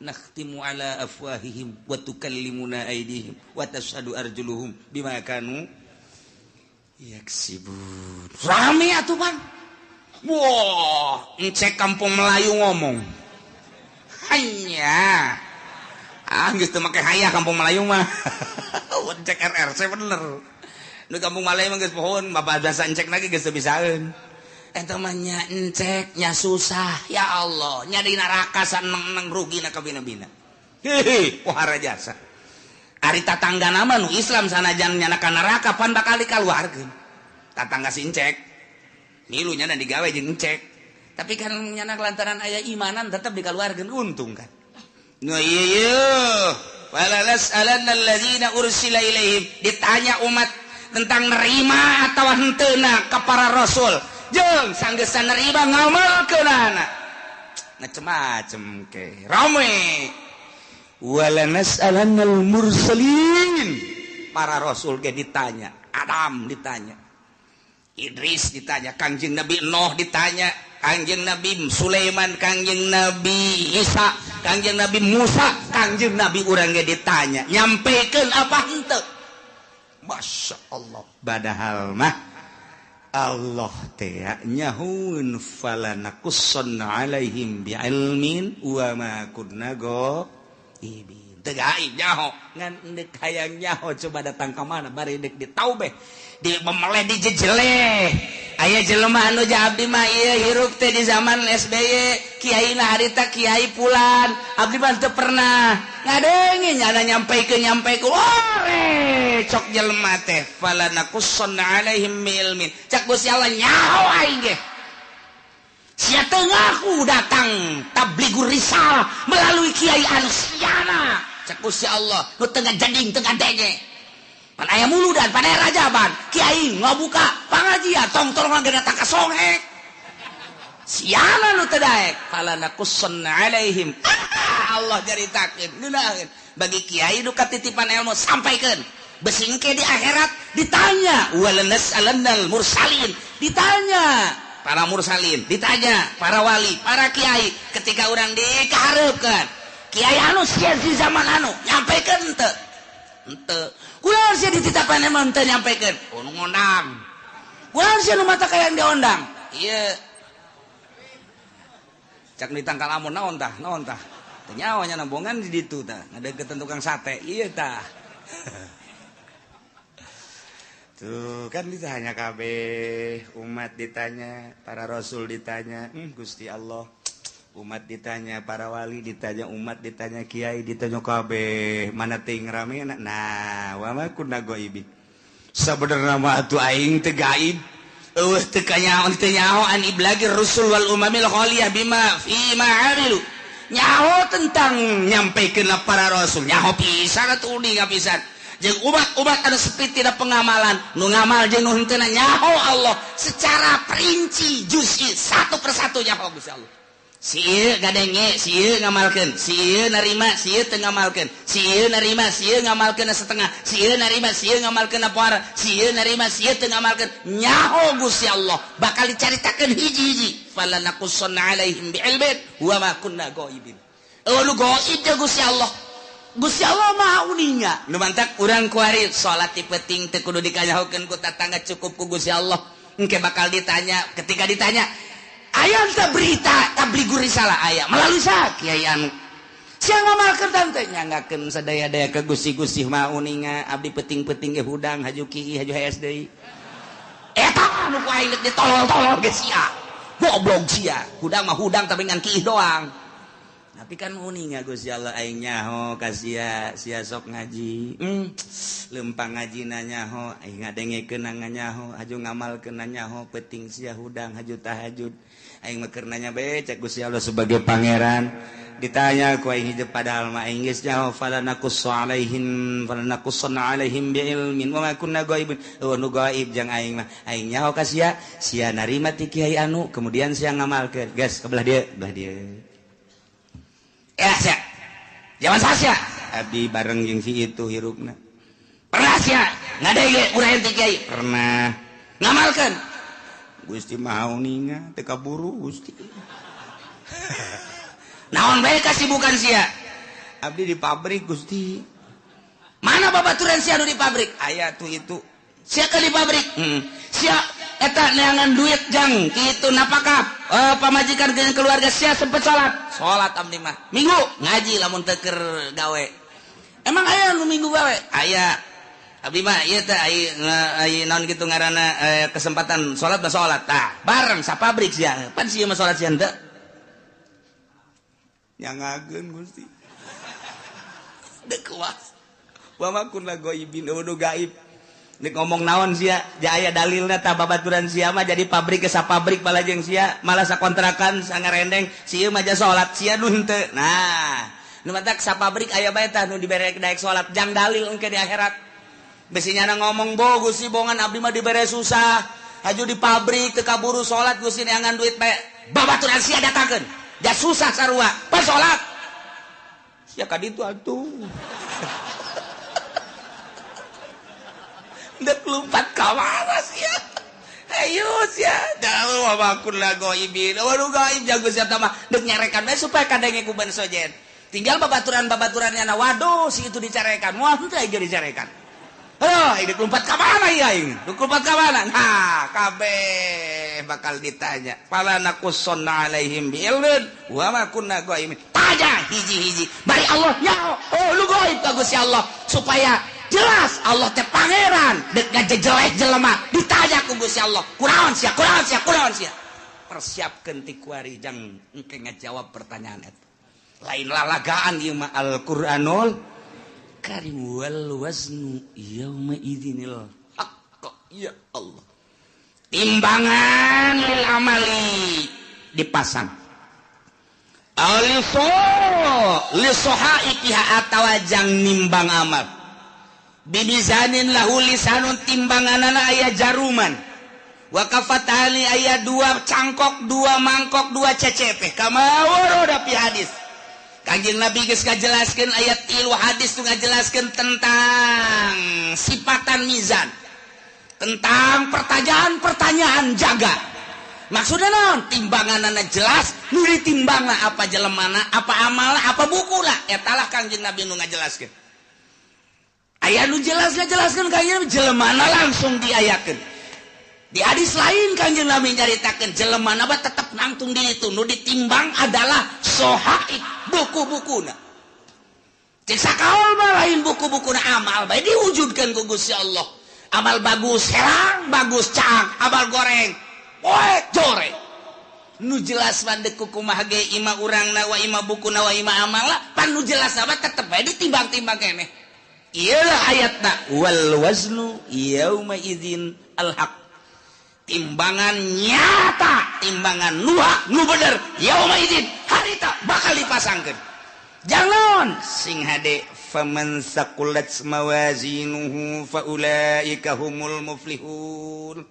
Speaker 2: nakhtimu ala afwahihim wa tukallimuna aydihim wa tashhadu arjuluhum bima kanu yaksibun. Rame atuh pan. Wah, encek kampung Melayu ngomong. Hanya. Ah, geus teu make hayah kampung Melayu mah. Encek RRC bener. Nu kampung Melayu mah geus pohon, bapak bahasa encek lagi geus teu bisaeun. Eta mah nya encek nya susah, ya Allah, nya di neraka saneng-neng rugi na kabina-bina. Hehe, pohara jasa. Ari tatangga nama nu Islam sanajan nyana ka neraka pan bakal dikaluarkeun. Tatangga si encek. Milu nyana digawe jeung encek. Tapi kan nyana lantaran aya imanan tetep dikaluarkeun, untung kan. Nu ieu ieu, wala nas'alanna alladzina ursila ilaihim, ditanya umat tentang nerima atawa henteuna ka para rasul. Jeung sanggeusna nerima ngamalkeunana. Macem-macem ke. Rame. Wala nas'alannal mursalin. Para rasul ge ditanya, Adam ditanya, Idris ditanya, Kangjeng Nabi Nuh ditanya, Kangjeng Nabi Sulaiman, Kangjeng Nabi Isa, Kangjeng Nabi Musa, Kangjeng Nabi urang ge ditanya, nyampekeun apa henteu? Masya Allah. Padahal mah Allah teh nyahueun falanakussanna alaihim bi'ilmin wa ma kunna ghaibin. Teu gaib nyaho, ngan deuk hayang nyaho coba datang ka mana bari deuk ditaubeh, di memeleh dijejeleh. Aya jelema anu abdi mah ieu hirup teh di zaman SBY, kiai na harita kiai pulan, abdi mah teu pernah ngadenge nyana nyampaikeun nyampaikeun. Ore cok jelema teh falanakussanna alaihim bi'ilmin. Cak Gusti Allah nyaho aing ge. Sia teu ngaku datang tablighur risalah melalui kiai anu siana. Cak Gusti Allah nu teu ngajading teu ngadenge. Pan aya muludan, pan aya rajaban, kiai ngabuka pangajian tong-tong ge datang ka songhek. Siana nu teu daek falanakussanna alaihim. Allah caritakeun ngeunaheun bagi kiai nu katitipan ilmu sampaikeun. Besingke di akhirat ditanya walanas'alannal mursalin, ditanya para mursalin, ditanya para wali, para kiai ketika urang dikahareupeun. Kiai anu sia di zaman anu nyampaikeun henteu? Henteu. Kunaon sia dititapan emang henteu nyampaikeun? Oh, nu ngondang. Kunaon sia nu mata kayang diondang? Ieu. Cak ditangkal amun naon tah? Naon tah? Teu nyaho nya nambongan di ditu tah, ngadeukeutan tukang sate. Ieu tah. Tuh kan ditanya kabeh, umat ditanya, para rasul ditanya, Gusti Allah. Umat ditanya, para wali ditanya, umat ditanya, kiai ditanya kabeh, mana ting rame nah, wa ma kunna ghaibin. Sabenerna mah atuh aing teu gaib. Eueuh teu kanyaho teu nyaho an iblagir rusul wal umamil khaliyah bima fi ma amilu. Nyaho tentang nyampaikeun para rasul, nyaho pisan atuh uninga pisan. Jeung umat-umat anu sepi tidak pengamalan, nu ngamal jeung nu henteu nyaho Allah secara perinci juz'i satu persatu nyaho Gusti Allah. Si ieu gadenge, si ieu ngamalkeun, si ieu narima, si ieu teu ngamalkeun, si ieu narima, si ieu ngamalkeun setengah, si ieu narima, si ieu ngamalkeun poara, si ieu narima, si ieu teu ngamalkeun. Nyaho Gusti Allah bakal dicaritakeun hiji-hiji. Falanakussanna alaihim bi'ilmin wa ma kunna ghaibin. Eueuh nu gaib jeung Gusti Allah. Gusti Allah maha uninga. Nu mantak urang kuari salat ti peuting teu kudu dikanyahokeun ku tatangga, cukup ku Gusti Allah. Engke bakal ditanya, ketika ditanya Aya teh berita tablighur risalah aya melalui sa kiai anu. Sia ngamalkeun teh nyanggakeun sadaya-daya ke gusi-gusi mah uninga abdi peting-peting ge hudang haju kieu haju hees deui. Eta anu ku aing geus ditolol-tolol ge sia. Goblok sia. Hudang mah hudang tapi ngan kieu doang. Tapi kan uninga Gusti Allah aing nyaho ka sia, sia sok ngaji. Lempang ngajina nyaho, aing ngadengekeun nyaho, haju ngamalkeun nyaho, peuting sia hudang haju tahajud. Aing mah keur nanya bae cek Gusti Allah sebagai pangeran. Ditanya ku aing hijab padahal mah aing geus nyaho fala naqussu alaihim fala naqussanna alaihim bi ilmin wa ma kunna ghaibin. Eueuh nu gaib jang aing mah. Aing nyaho ka sia, sia narima ti kiai anu kemudian sia ngamalkeun. Geus ke belah dieu, belah dieu. Ya sia. Zaman sia. Abdi bareng jeung si itu hirupna. Pernah sia ngadenge urang ti kiai? Pernah. Ngamalkeun. Gusti Maha uninga teu kaburu Gusti. Naon bae kasibukan sia? Abdi di pabrik Gusti. Mana babaturan sia nu di pabrik? Aya tuh itu. Sia ke di pabrik? Sia eta neangan duit jang kitu napakah? Pamajikan jeung keluarga sia sempet salat. Salat abdi mah. Minggu ngaji lamun teu keur gawe. Emang aya nu minggu gawe? Aya. Abdi mah ieu teh ai naon kitu ngaranna kesempatan salat mah salat. Tah, bareng sa pabrik sia. Pan sia mah salat sia henteu. Nyangageun Gusti. Dek kuas. Wa ma kunna ghaibin nu gaib. Nek ngomong naon sia, ja aya dalilna tah babaturan sia mah jadi pabrik ke sapabrik balajeng sia, malah sakontrakan sangarendeng, si ieu mah ja salat sia nu henteu. Nah, nu matak sapabrik aya bae tah nu dibere daek salat jang dalil engke di akhirat. Besi nyana ngomong bo Gusti bongan abdi mah dibere susah, haju di pabrik teu kaburu salat Gusti neangan duit bae. Babaturan sia datangkeun. Ja susah sarua, pas salat. Sia ka ditu atuh. Dek lompat ka mana sia? Hayu sia. Dalu wa ma kunna ghaibin. Waduh gaib jago sia mah dek nyarekan bae supaya kadenge ku ban sojen. Tinggal babaturan-babaturannya na waduh si itu dicarekan. Wah henteu aing dicarekan. Aduh, ini lompat ka mana ieu aing? Dek lompat ka mana? Nah, kabeh bakal ditanya. Fala naqussanna alaihim bi'ilmin wa ma kunna ghaibin. Tanya hiji-hiji. Bari Allah nyaho. Oh, lu gaib ka Gusti Allah supaya jelas Allah teh pangeran dek ngajejelek jelema ditanya ku Gusti Allah. Kunaon sia? Kunaon sia? Kunaon sia? Persiapkeun ti kuari jang engke ngajawab pertanyaan eta. Lain lalagaan ieu mah Al-Qur'anul Karim wal waznu yauma idzinil haqq. Ya Allah. Timbangan lil amali dipasang. Aliso lisohaikiha atawa jang nimbang amal. Bibizanin lahu lisanun timbanganana aya jaruman. Wa kafatani aya dua cangkok, dua mangkok, dua cecepe. Kama warada fi hadis. Kanjeng Nabi geus ngajelaskeun ayat 3 hadis tu ngajelaskeun tentang sifatan mizan. Tentang pertanyaan-pertanyaan jaga. Maksudna naon? Timbanganana jelas, nu ditimbangna apa jelemana, apa amalna, apa bukuna. Eta lah Kanjeng Nabi nu ngajelaskeun. Aya nu jelas ngajelaskeun Kanjeng Nabi jelemana langsung diayakeun. Di hadis lain Kanjeng Nabi nyaritakeun jelemana mah tetep nangtung di itu, nu ditimbang adalah sohaib buku-bukuna. Cek sakaol mah lain buku-bukuna amal bae diwujudkeun ku Gusti Allah. Amal bagus herang, bagus caang, amal goreng poek joreng. Nu jelas mah deuk kumaha ge ima urangna wa ima bukuna wa ima amalna, pan nu jelas mah tetep bae ditimbang-timbang keneh. Iyalah ayatna wal waznu yauma idzin al haq. Timbangan nyata, timbangan nu hak, nu bener, yauma idzin harita bakal dipasangkeun. Jangan sing hade faman saqulat mawazinuhu faulaika humul muflihun.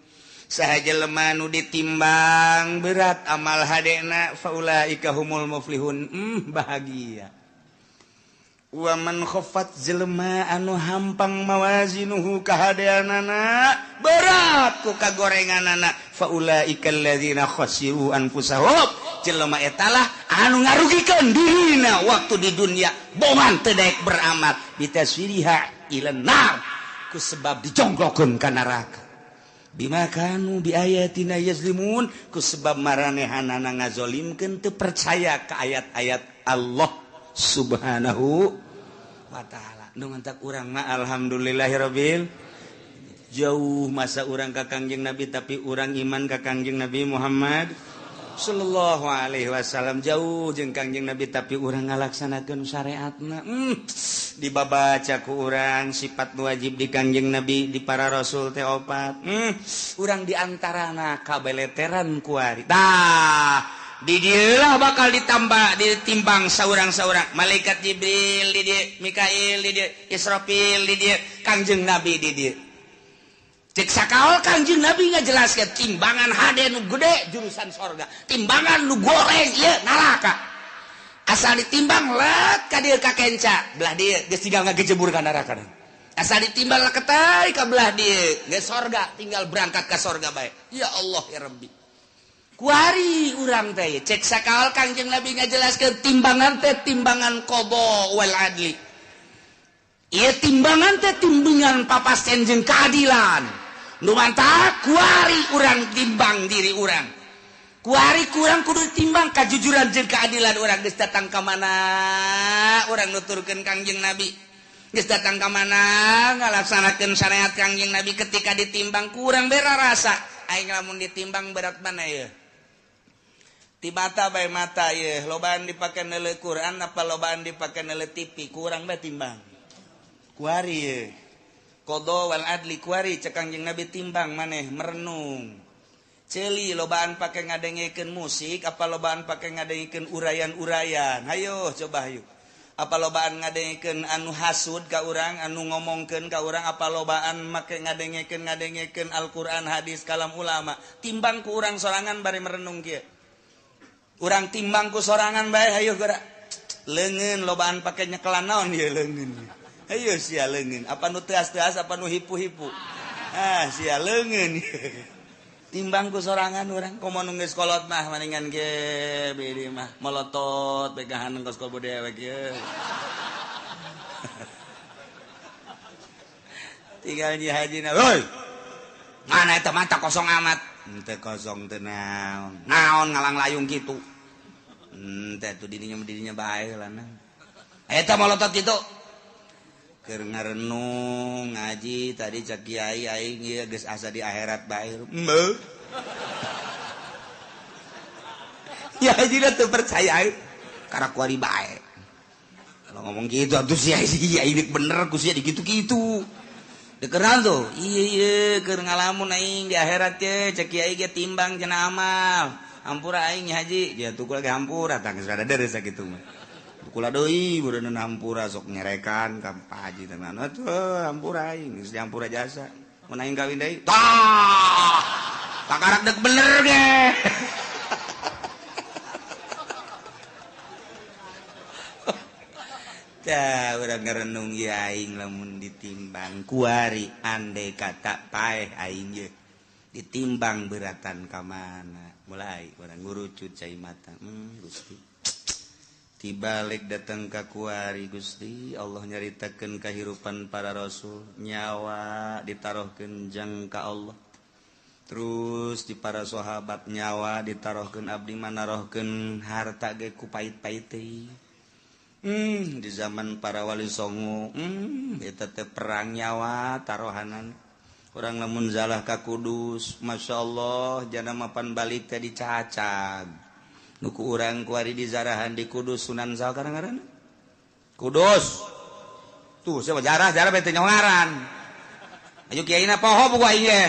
Speaker 2: Saha jelema nu ditimbang berat amal hadena faulaika humul muflihun. Bahagia. Wa man khaffat jelema anu hampang mawazinuhu kahadeanana berat ku kagorenganana faulaika alladzina khasiru anfusahum. Jelema eta lah anu ngarugikeun dirina waktu di dunia bongan teu daek beramal bitaswiriha ila nar ku sebab dijongklokeun ka neraka. Bima kanu bi ayatina yazlimun ku sebab maranehanana ngazolimkeun teu percaya ka ayat-ayat Allah Subhanahu wa ta'ala. Nu mantak urang mah alhamdulillahirabbil jauh masa urang ka Kangjeng Nabi tapi urang iman ka Kangjeng Nabi Muhammad sallallahu alaihi wasallam jauh jeung Kangjeng Nabi tapi urang ngalaksanakeun syariatna. Dibabaca ku urang sifat wajib di Kangjeng Nabi di para rasul teh opat. Urang di antarana kabeleteran kuari. Tah, di dieu lah bakal ditambah ditimbang saurang-saurang. Malaikat Jibril di dieu, Mikail di dieu, Israfil di dieu, Kangjeng Nabi di dieu. Cek sakaol Kangjeng Nabi ngajelaskeun timbangan hade nu gede jurusan sorga, timbangan nu goreng ieu neraka. Asal ditimbang let ka dieu ka kenca, belah dieu geus tinggal ngagejebur ka neraka. Asal ditimbang leketai ka belah dieu geus sorga, tinggal berangkat ka sorga bae. Ya Allah ya Rabbi. Kuari urang teh cek sakaol Kangjeng Nabi ngajelaskeun timbangan teh timbangan qada wal adli. Ieu timbangan teh timbangan papasten jeung keadilan. Nu mantap kuari urang timbang diri urang. Kuari kurang kudu timbang kajujuran jeung keadilan urang geus datang ka mana urang nuturkeun Kangjeng Nabi. Geus datang ka mana ngalaksanakeun syariat Kangjeng Nabi ketika ditimbang kurang bera rasa. Aing lamun ditimbang berat mana ieu? Ti mata bae mata ieu, lobaan dipake neuleuh Quran apa lobaan dipake neuleuh TV, kurang bae timbang. Kuari ieu. Qada wal adli kuari cek Kangjeng Nabi timbang maneh merenung. Ceuli lobaan pake ngadengekeun musik apa lobaan pake ngadengekeun urayan-urayan. Hayo coba hayu. Apa lobaan ngadengekeun anu hasud ka urang, anu ngomongkeun ka urang, apa lobaan make ngadengekeun Al-Qur'an, hadis, kalam ulama. Timbang ku urang sorangan bari merenung kieu. Urang timbang ku sorangan bae hayu geura. Leungeun lobaan pake nyekelan naon ieu leungeun. Hayu sia leungeun, apa nu teas-teas apa nu hipu-hipu. Ah sia leungeun. Timbang ku sorangan urang komo nu geus kolot mah maningan ge beureum mah molotot begahan geus kobo dewek ye. Tinggal nyi hajina, "Hoi. Mana eta mata kosong amat?" Henteu kosong teh naon. Naon ngalang layung kitu. Henteu atuh dirinya bae lah nah. Eta molotot kitu. Keur ngarenung ngaji tadi cak kiai aing ieu geus asa di akhirat bae. Heuh. Ya haji teu percaya aing karena kuari bae. Kalau ngomong gitu atuh sia ini bener ku sia digitu-gitu. Dikeran tuh. Iya iya keur ngalamun aing di akhirat ye cak kiai ge timbang cenah amal. Hampura aing haji, dia tuh lagi hampura tah geus rada deres sakitu mah. Kula deui beureun hampura sok nyerekan ka Pak Haji teh atuh hampura aing geus dihampura jasa mun aing kawin deui tah takarak deuk bener ge. Tah urang ngarenung ieu aing lamun ditimbang kuari andai kata paeh aing ye ditimbang beratan ka mana mulai urang ngurucut cai mata Gusti tibalik datang ka kuari Gusti Allah nyaritakeun kahirupan para rasul nyawa ditaruhkeun jang ka Allah terus di para sahabat nyawa ditaruhkeun abdi manarohkeun harta ge ku pait-pait teh. Di zaman para wali songo eta teh perang nyawa taruhanan urang lamun zalah ka Kudus masyaallah jana mapan balik teh dicacag nuku urang kuari di zarahan di Kudus Sunan Sal kadang-kadang Kudus tuh siapa jarah jarah bete nyongaran ayo kiai na poho buku aing ge.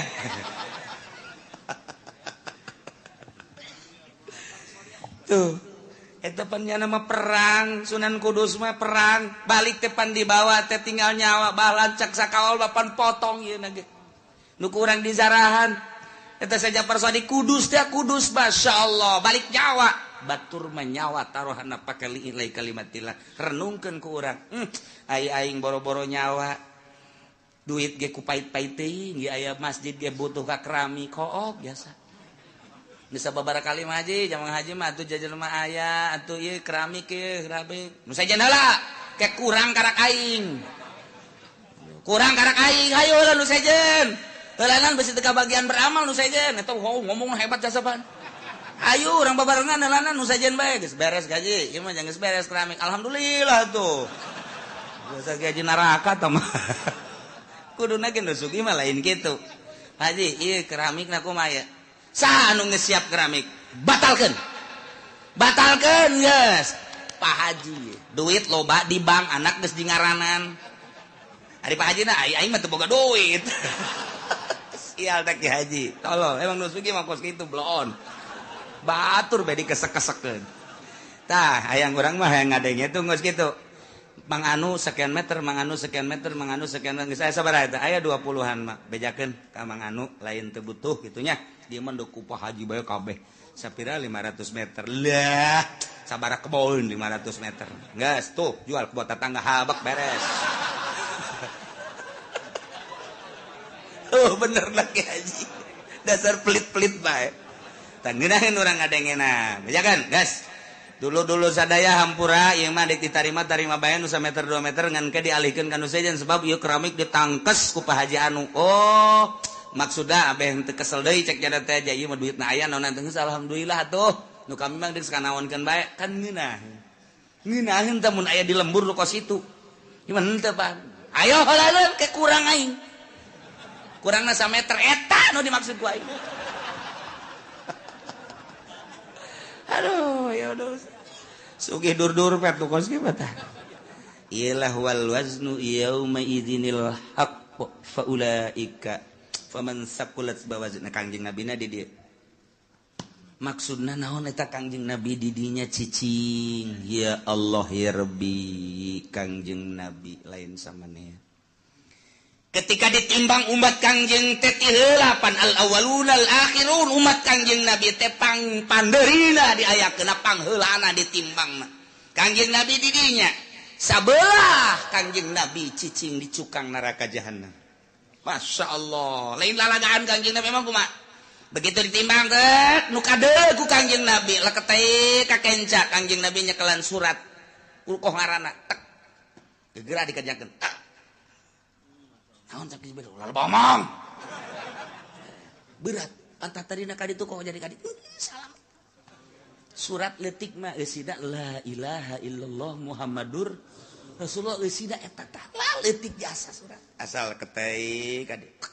Speaker 2: Tuh eta pan nya nama perang Sunan Kudus mah perang balik teh pan dibawa teh tinggal nyawa balancak sakaol bapan potong ieu na ge nuku urang di zarahan eta saja persadi Kudus teh Kudus masyaallah balik nyawa batur menyawa taruhana pake liilai kalimatillah renungkeun ku urang ai aing boro-boro nyawa duit ge ku pait-pait teuing ge aya masjid ge butuh ka keramik kook biasa bisa babara kali mah haji jamang haji mah atuh jajan mah aya atuh ieu keramik ieu keramik nu sajen heula ke kurang karak aing hayu lah nu sejen. Heulanan besi teu kabagian beramal nu sejen eta ngomong hebat jasa pan. Ayo urang babarengan heulanan nu sejen bae geus beres gaji. Ieu mah geus beres keramik. Alhamdulillah tuh. Biasa gaji neraka tah mah. Kuduna ge nu sugih mah lain kitu. Haji, ieu keramikna kumaha ya? Saha anu geus siap keramik? Batalkeun. Batalkeun geus. Pak Haji, duit loba di bank anak geus di ngaranan. Ari Pak Haji na aing mah teu boga duit. Sial teh Ki Haji. Tolol, emang nu sugih mah kos kitu bloon. Batur bae dikesek-kesekeun. Tah, hayang urang mah hayang ngadenge tuh geus kitu. Mang Anu sekian meter, Mang Anu sekian meter, Mang Anu sekian meter. Geus aya sabaraha eta? Aya 20-an mah. Bejakeun ka Mang Anu lain teu butuh kitu nya. Dia mah ku Pak Haji bae kabeh. Sapira 500 meter. Lah, sabaraha kebon 500 meter. Geus tuh jual ke tetangga habak beres. Oh bener lah Ki Haji. Dasar pelit-pelit bae. Tah ngeunaheun urang ngadengena. Bejakeun, gas. Dulu-dulu sadaya hampura ieu mah deuk ditarima tarima bae nu sameter 2 meter ngan ke dialihkeun ka nu sejen sebab ieu keramik ditangkes ku Pak Haji anu. Oh, maksudna abeh teu kesel deui cek jada teh aja ieu mah duitna aya naon teh geus alhamdulillah atuh. Nu kami mah geus kanaonkeun bae kan ngeunah. Ngeunaheun teh mun aya di lembur nu kos itu. Ieu mah henteu Pak. Ayo heulaeun ke kurang aing. Kurangna sameter eta nu dimaksud ku aing. Aduh, ya udah. Sugih dur-dur pet kos kieu tah. Iyalah wal waznu yauma idzinil haqq fa ulaika faman saqulat bawazna Kangjeng Nabina di dieu. Maksudna naon eta Kangjeng Nabi di dinya cicing. Ya Allah ya Rabbi, Kangjeng Nabi lain samaneh. Ketika ditimbang umat Kangjeng teh ti heula pan al awwalun al akhirun umat Kangjeng Nabi teh pang pandeurina diayakeun pangheulana ditimbangna. Kangjeng Nabi di dinya sabelah Kangjeng Nabi cicing di cukang neraka jahanam. Masya Allah, lain lalagaan Kangjeng Nabi emang kumaha? Begitu ditimbang teh nu kadeul ku Kangjeng Nabi leketeh ka kenca Kangjeng Nabi nyekelan surat ukoh ngaranna tek gegera dikerjakeun. Naon cak Jibril ulah bomong. Berat, antah tadina ka ditu kok jadi ka ditu. Salam. Surat leutik mah eusina la ilaha illallah Muhammadur Rasulullah eusina eta tah la leutik jasa surat. Asal ketei ka ditu.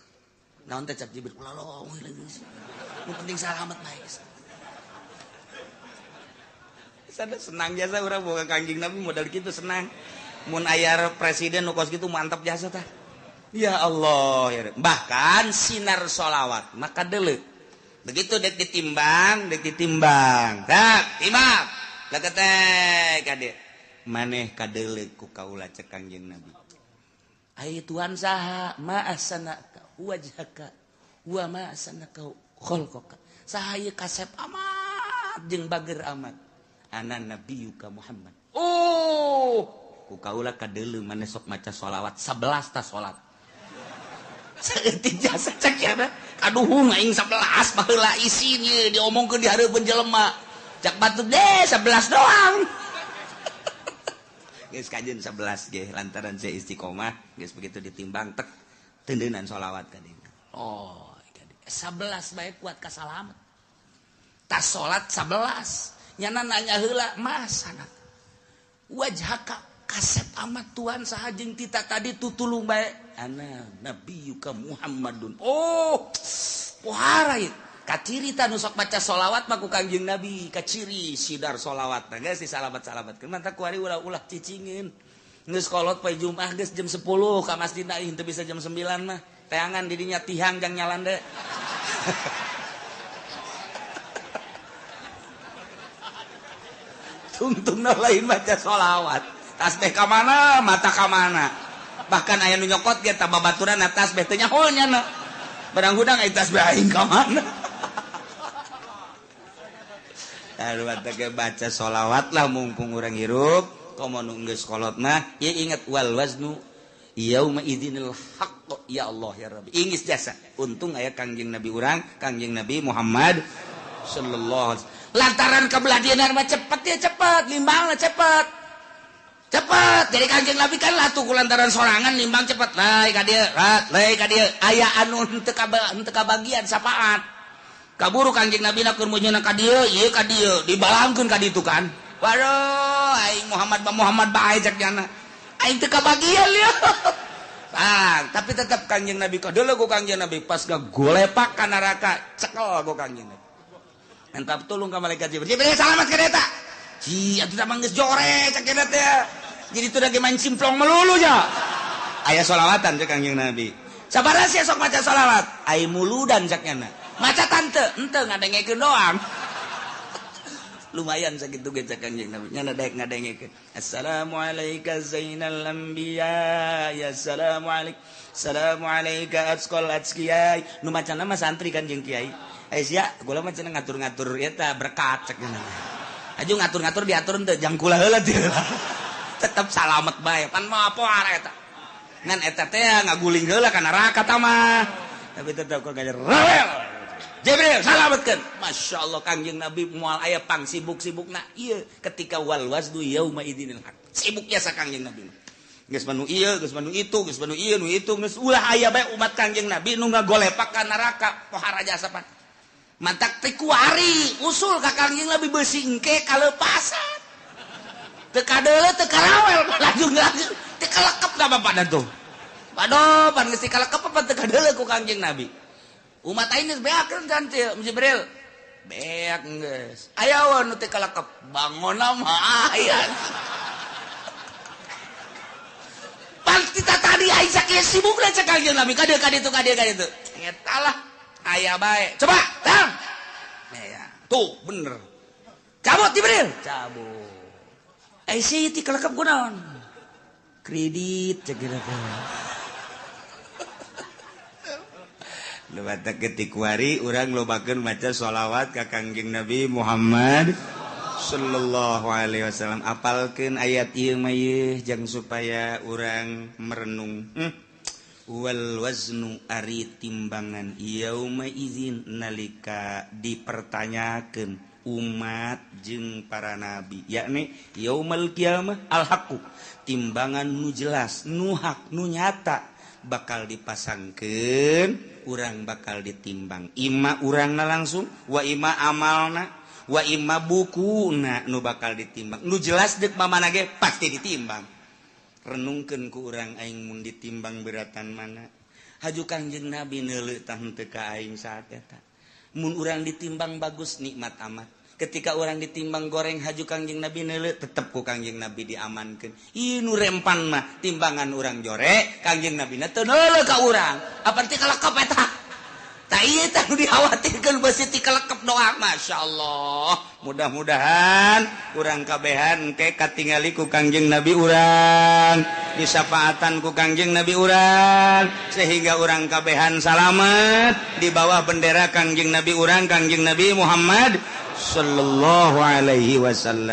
Speaker 2: Naon teh cak Jibril ulah lomong lagi. Nu penting salamet bae. Sada senang jasa urang boga Kangjeng Nabi modal kitu senang. Mun aya presiden nu kos kitu mantap jasa tah. Ya Allah, ya. Bahkan sinar sholawat maka deuleu. Begitu dek ditimbang, tak timbang. Leketek kade. Maneh kadeuleu ku kaula cek Kangjeng Nabi. Ai Tuhan saha ma ahsanaka wajhaka wa ma ahsanaka khalqaka. Saha ieu kasep amat jeung bager amat. Ana nabiyuka Muhammad. Oh, ku kaula kadeuleu maneh sok maca sholawat 11 ta salat. Saeutik jasa cek ya kaduhung aing 11 baheula isin ieu diomongkeun di hareupeun jelema. Cak batu deh 11 doang. Geus kajeun 11 ge lantaran saya istiqomah geus begitu ditimbang tek tendeunan sholawat ka dieu. Oh, 11 bae kuat ka salamet. Tas salat 11 nyana nanya heula mas anak. Wajhaka kasep amat Tuhan saha jeung tita tadi tutulung bae. Ana nabiyuka Muhammadun. Oh, pohara ieu. Kaciri ta nu sok maca sholawat mah ku Kangjeng Nabi, kaciri sidar sholawat. Nah geus disalamat-salamatkeun. Mantap kuari ulah-ulah cicingeun. Geus kolot poe Jumat geus jam 10 ka masjid aing teu bisa jam 9 mah. Teangan di dinya tihang jang nyalande. Tungtungna lain maca sholawat. Tasbih ka mana, mata ka mana. Bahkan aya nu nyokot ge ta babaturan tasbih teh nyaho nya. Barang hudang aya tasbih aing ka mana. Aduh teh baca sholawat lah mumpung urang hirup, komo nu geus kolot mah ieu inget wal waznu yauma idzinil haqq ya Allah ya Rabbi. Ingis jasa. Untung aya Kangjeng Nabi urang, Kangjeng Nabi Muhammad sallallahu alaihi wasallam. Lantaran kabelah dieuna mah cepet ya cepet, limbangna cepet. Cepet jadi Kanjeng Nabi kan latuh kulantaran sorangan nimbang cepet lae ka dieu, lae ka dieu. Aya anu henteu kabagian sapaat. Kaburu Kanjeng Nabi na keur meunyeuna ka dieu, ieu ka dieu, dibalangkeun ka ditu kan. Waduh, aing Muhammad ba Muhammad bae cek jana. Aing teu kabagian ieu. Bang, tapi tetap Kanjeng Nabi kadeuleu ku Kanjeng Nabi pas gagolepak ka neraka, cekel ku Kanjeng Nabi. Entap tulung ka malaikat Jibril. Jibril salamat ka eta. Ji, atuh mah geus jore cek eta teh. Jadi itu lagi main simplong melulu nya. Aya sholawatan cek Kanjeng Nabi. Sabaraha sia sok maca sholawat? Ai muludan cek nya. Maca tante, henteu ngadengekeun doang. Lumayan sakitu ge cek Kanjeng Nabi. Nya daek ngadengekeun. Assalamualaika zainal anbiya, ya assalamualaik. Assalamualaika atqal atqiyai. Nu macana mah santri kan jeung kiai. Eh sia, gula mah cenah ngatur-ngatur eta berkat cek nya. Aju ngatur-ngatur diatur henteu jangkula heula teu. Tetep salamet bae. Pan mah apa eta. Ngan eta teh ngaguling heula ka neraka ta mah. Tapi tetep kok gajer rawel. Jibril salametkeun. Masya Allah Kangjeng Nabi moal aya pang sibuk-sibukna ieu ketika wal waznu yauma idzinil haq. Sibuk jasa Kangjeng Nabi. Geus manu ieu, geus manu itu, geus manu ieu, nu itu, geus ulah aya bae umat Kangjeng Nabi nu ngagolepak ka neraka pohara jasa pan. Mantak teh kuari usul ka Kangjeng Nabi beusi engke kalepasan. Teu kadeuleu teu karawel laju laju teu kalekep ka bapana tuh. Waduh, pan geus kalekep apa teu kadeuleu ku Kangjeng Nabi. Umat aing geus beakeun kan Jibril. Beak geus. Aya we nu teu kalekep, bangonna mah aya. Pan kita tadi aing sakieu sibukna cek Kangjeng Nabi ka dieu ka ditu ka dieu ka ditu. Eta lah aya bae. Coba, tang. Ya, tuh bener. Cabut Jibril, cabut. Eh sih ti kalekep kunaon? Kredit cek teh. Lewat ketik wari urang lobakeun maca sholawat ka Kangjeng Nabi Muhammad sallallahu alaihi wasallam. Apalkeun ayat ieu mah ieu jang supaya urang merenung. Wal waznu ari timbangan yauma idzin nalika dipertanyakeun umat jeung para nabi, yakni yaumal qiyamah al haqqu, timbangan nu jelas, nu hak, nu nyata bakal dipasangkeun, urang bakal ditimbang. Ima urangna langsung, wa ima amalna, wa ima bukuna nu bakal ditimbang. Nu jelas deuk mamana ge pasti ditimbang. Renungkeun ku urang aing mun ditimbang beratan mana. Haju Kangjeng Nabi neuleuh tah henteu ka aing saat eta. Mun urang ditimbang bagus nikmat amat. Ketika orang ditimbang goreng haju Kangjeng Nabi neuleuh tetep ku Kangjeng Nabi diamankeun. Ieu nu rempan mah timbangan urang jore, Kangjeng Nabi na teu neuleuh ka urang. Apan ti kalekep eta? Tah ieu teh nu dikhawatirkeun beusi ti kalekep doa. Masyaallah. Mudah-mudahan urang kabehan engke katingali ku Kangjeng Nabi urang, disafaatan ku Kangjeng Nabi urang, sehingga urang kabehan salamet di bawah bendera Kangjeng Nabi urang, Kangjeng Nabi Muhammad sallallahu alaihi wasallam.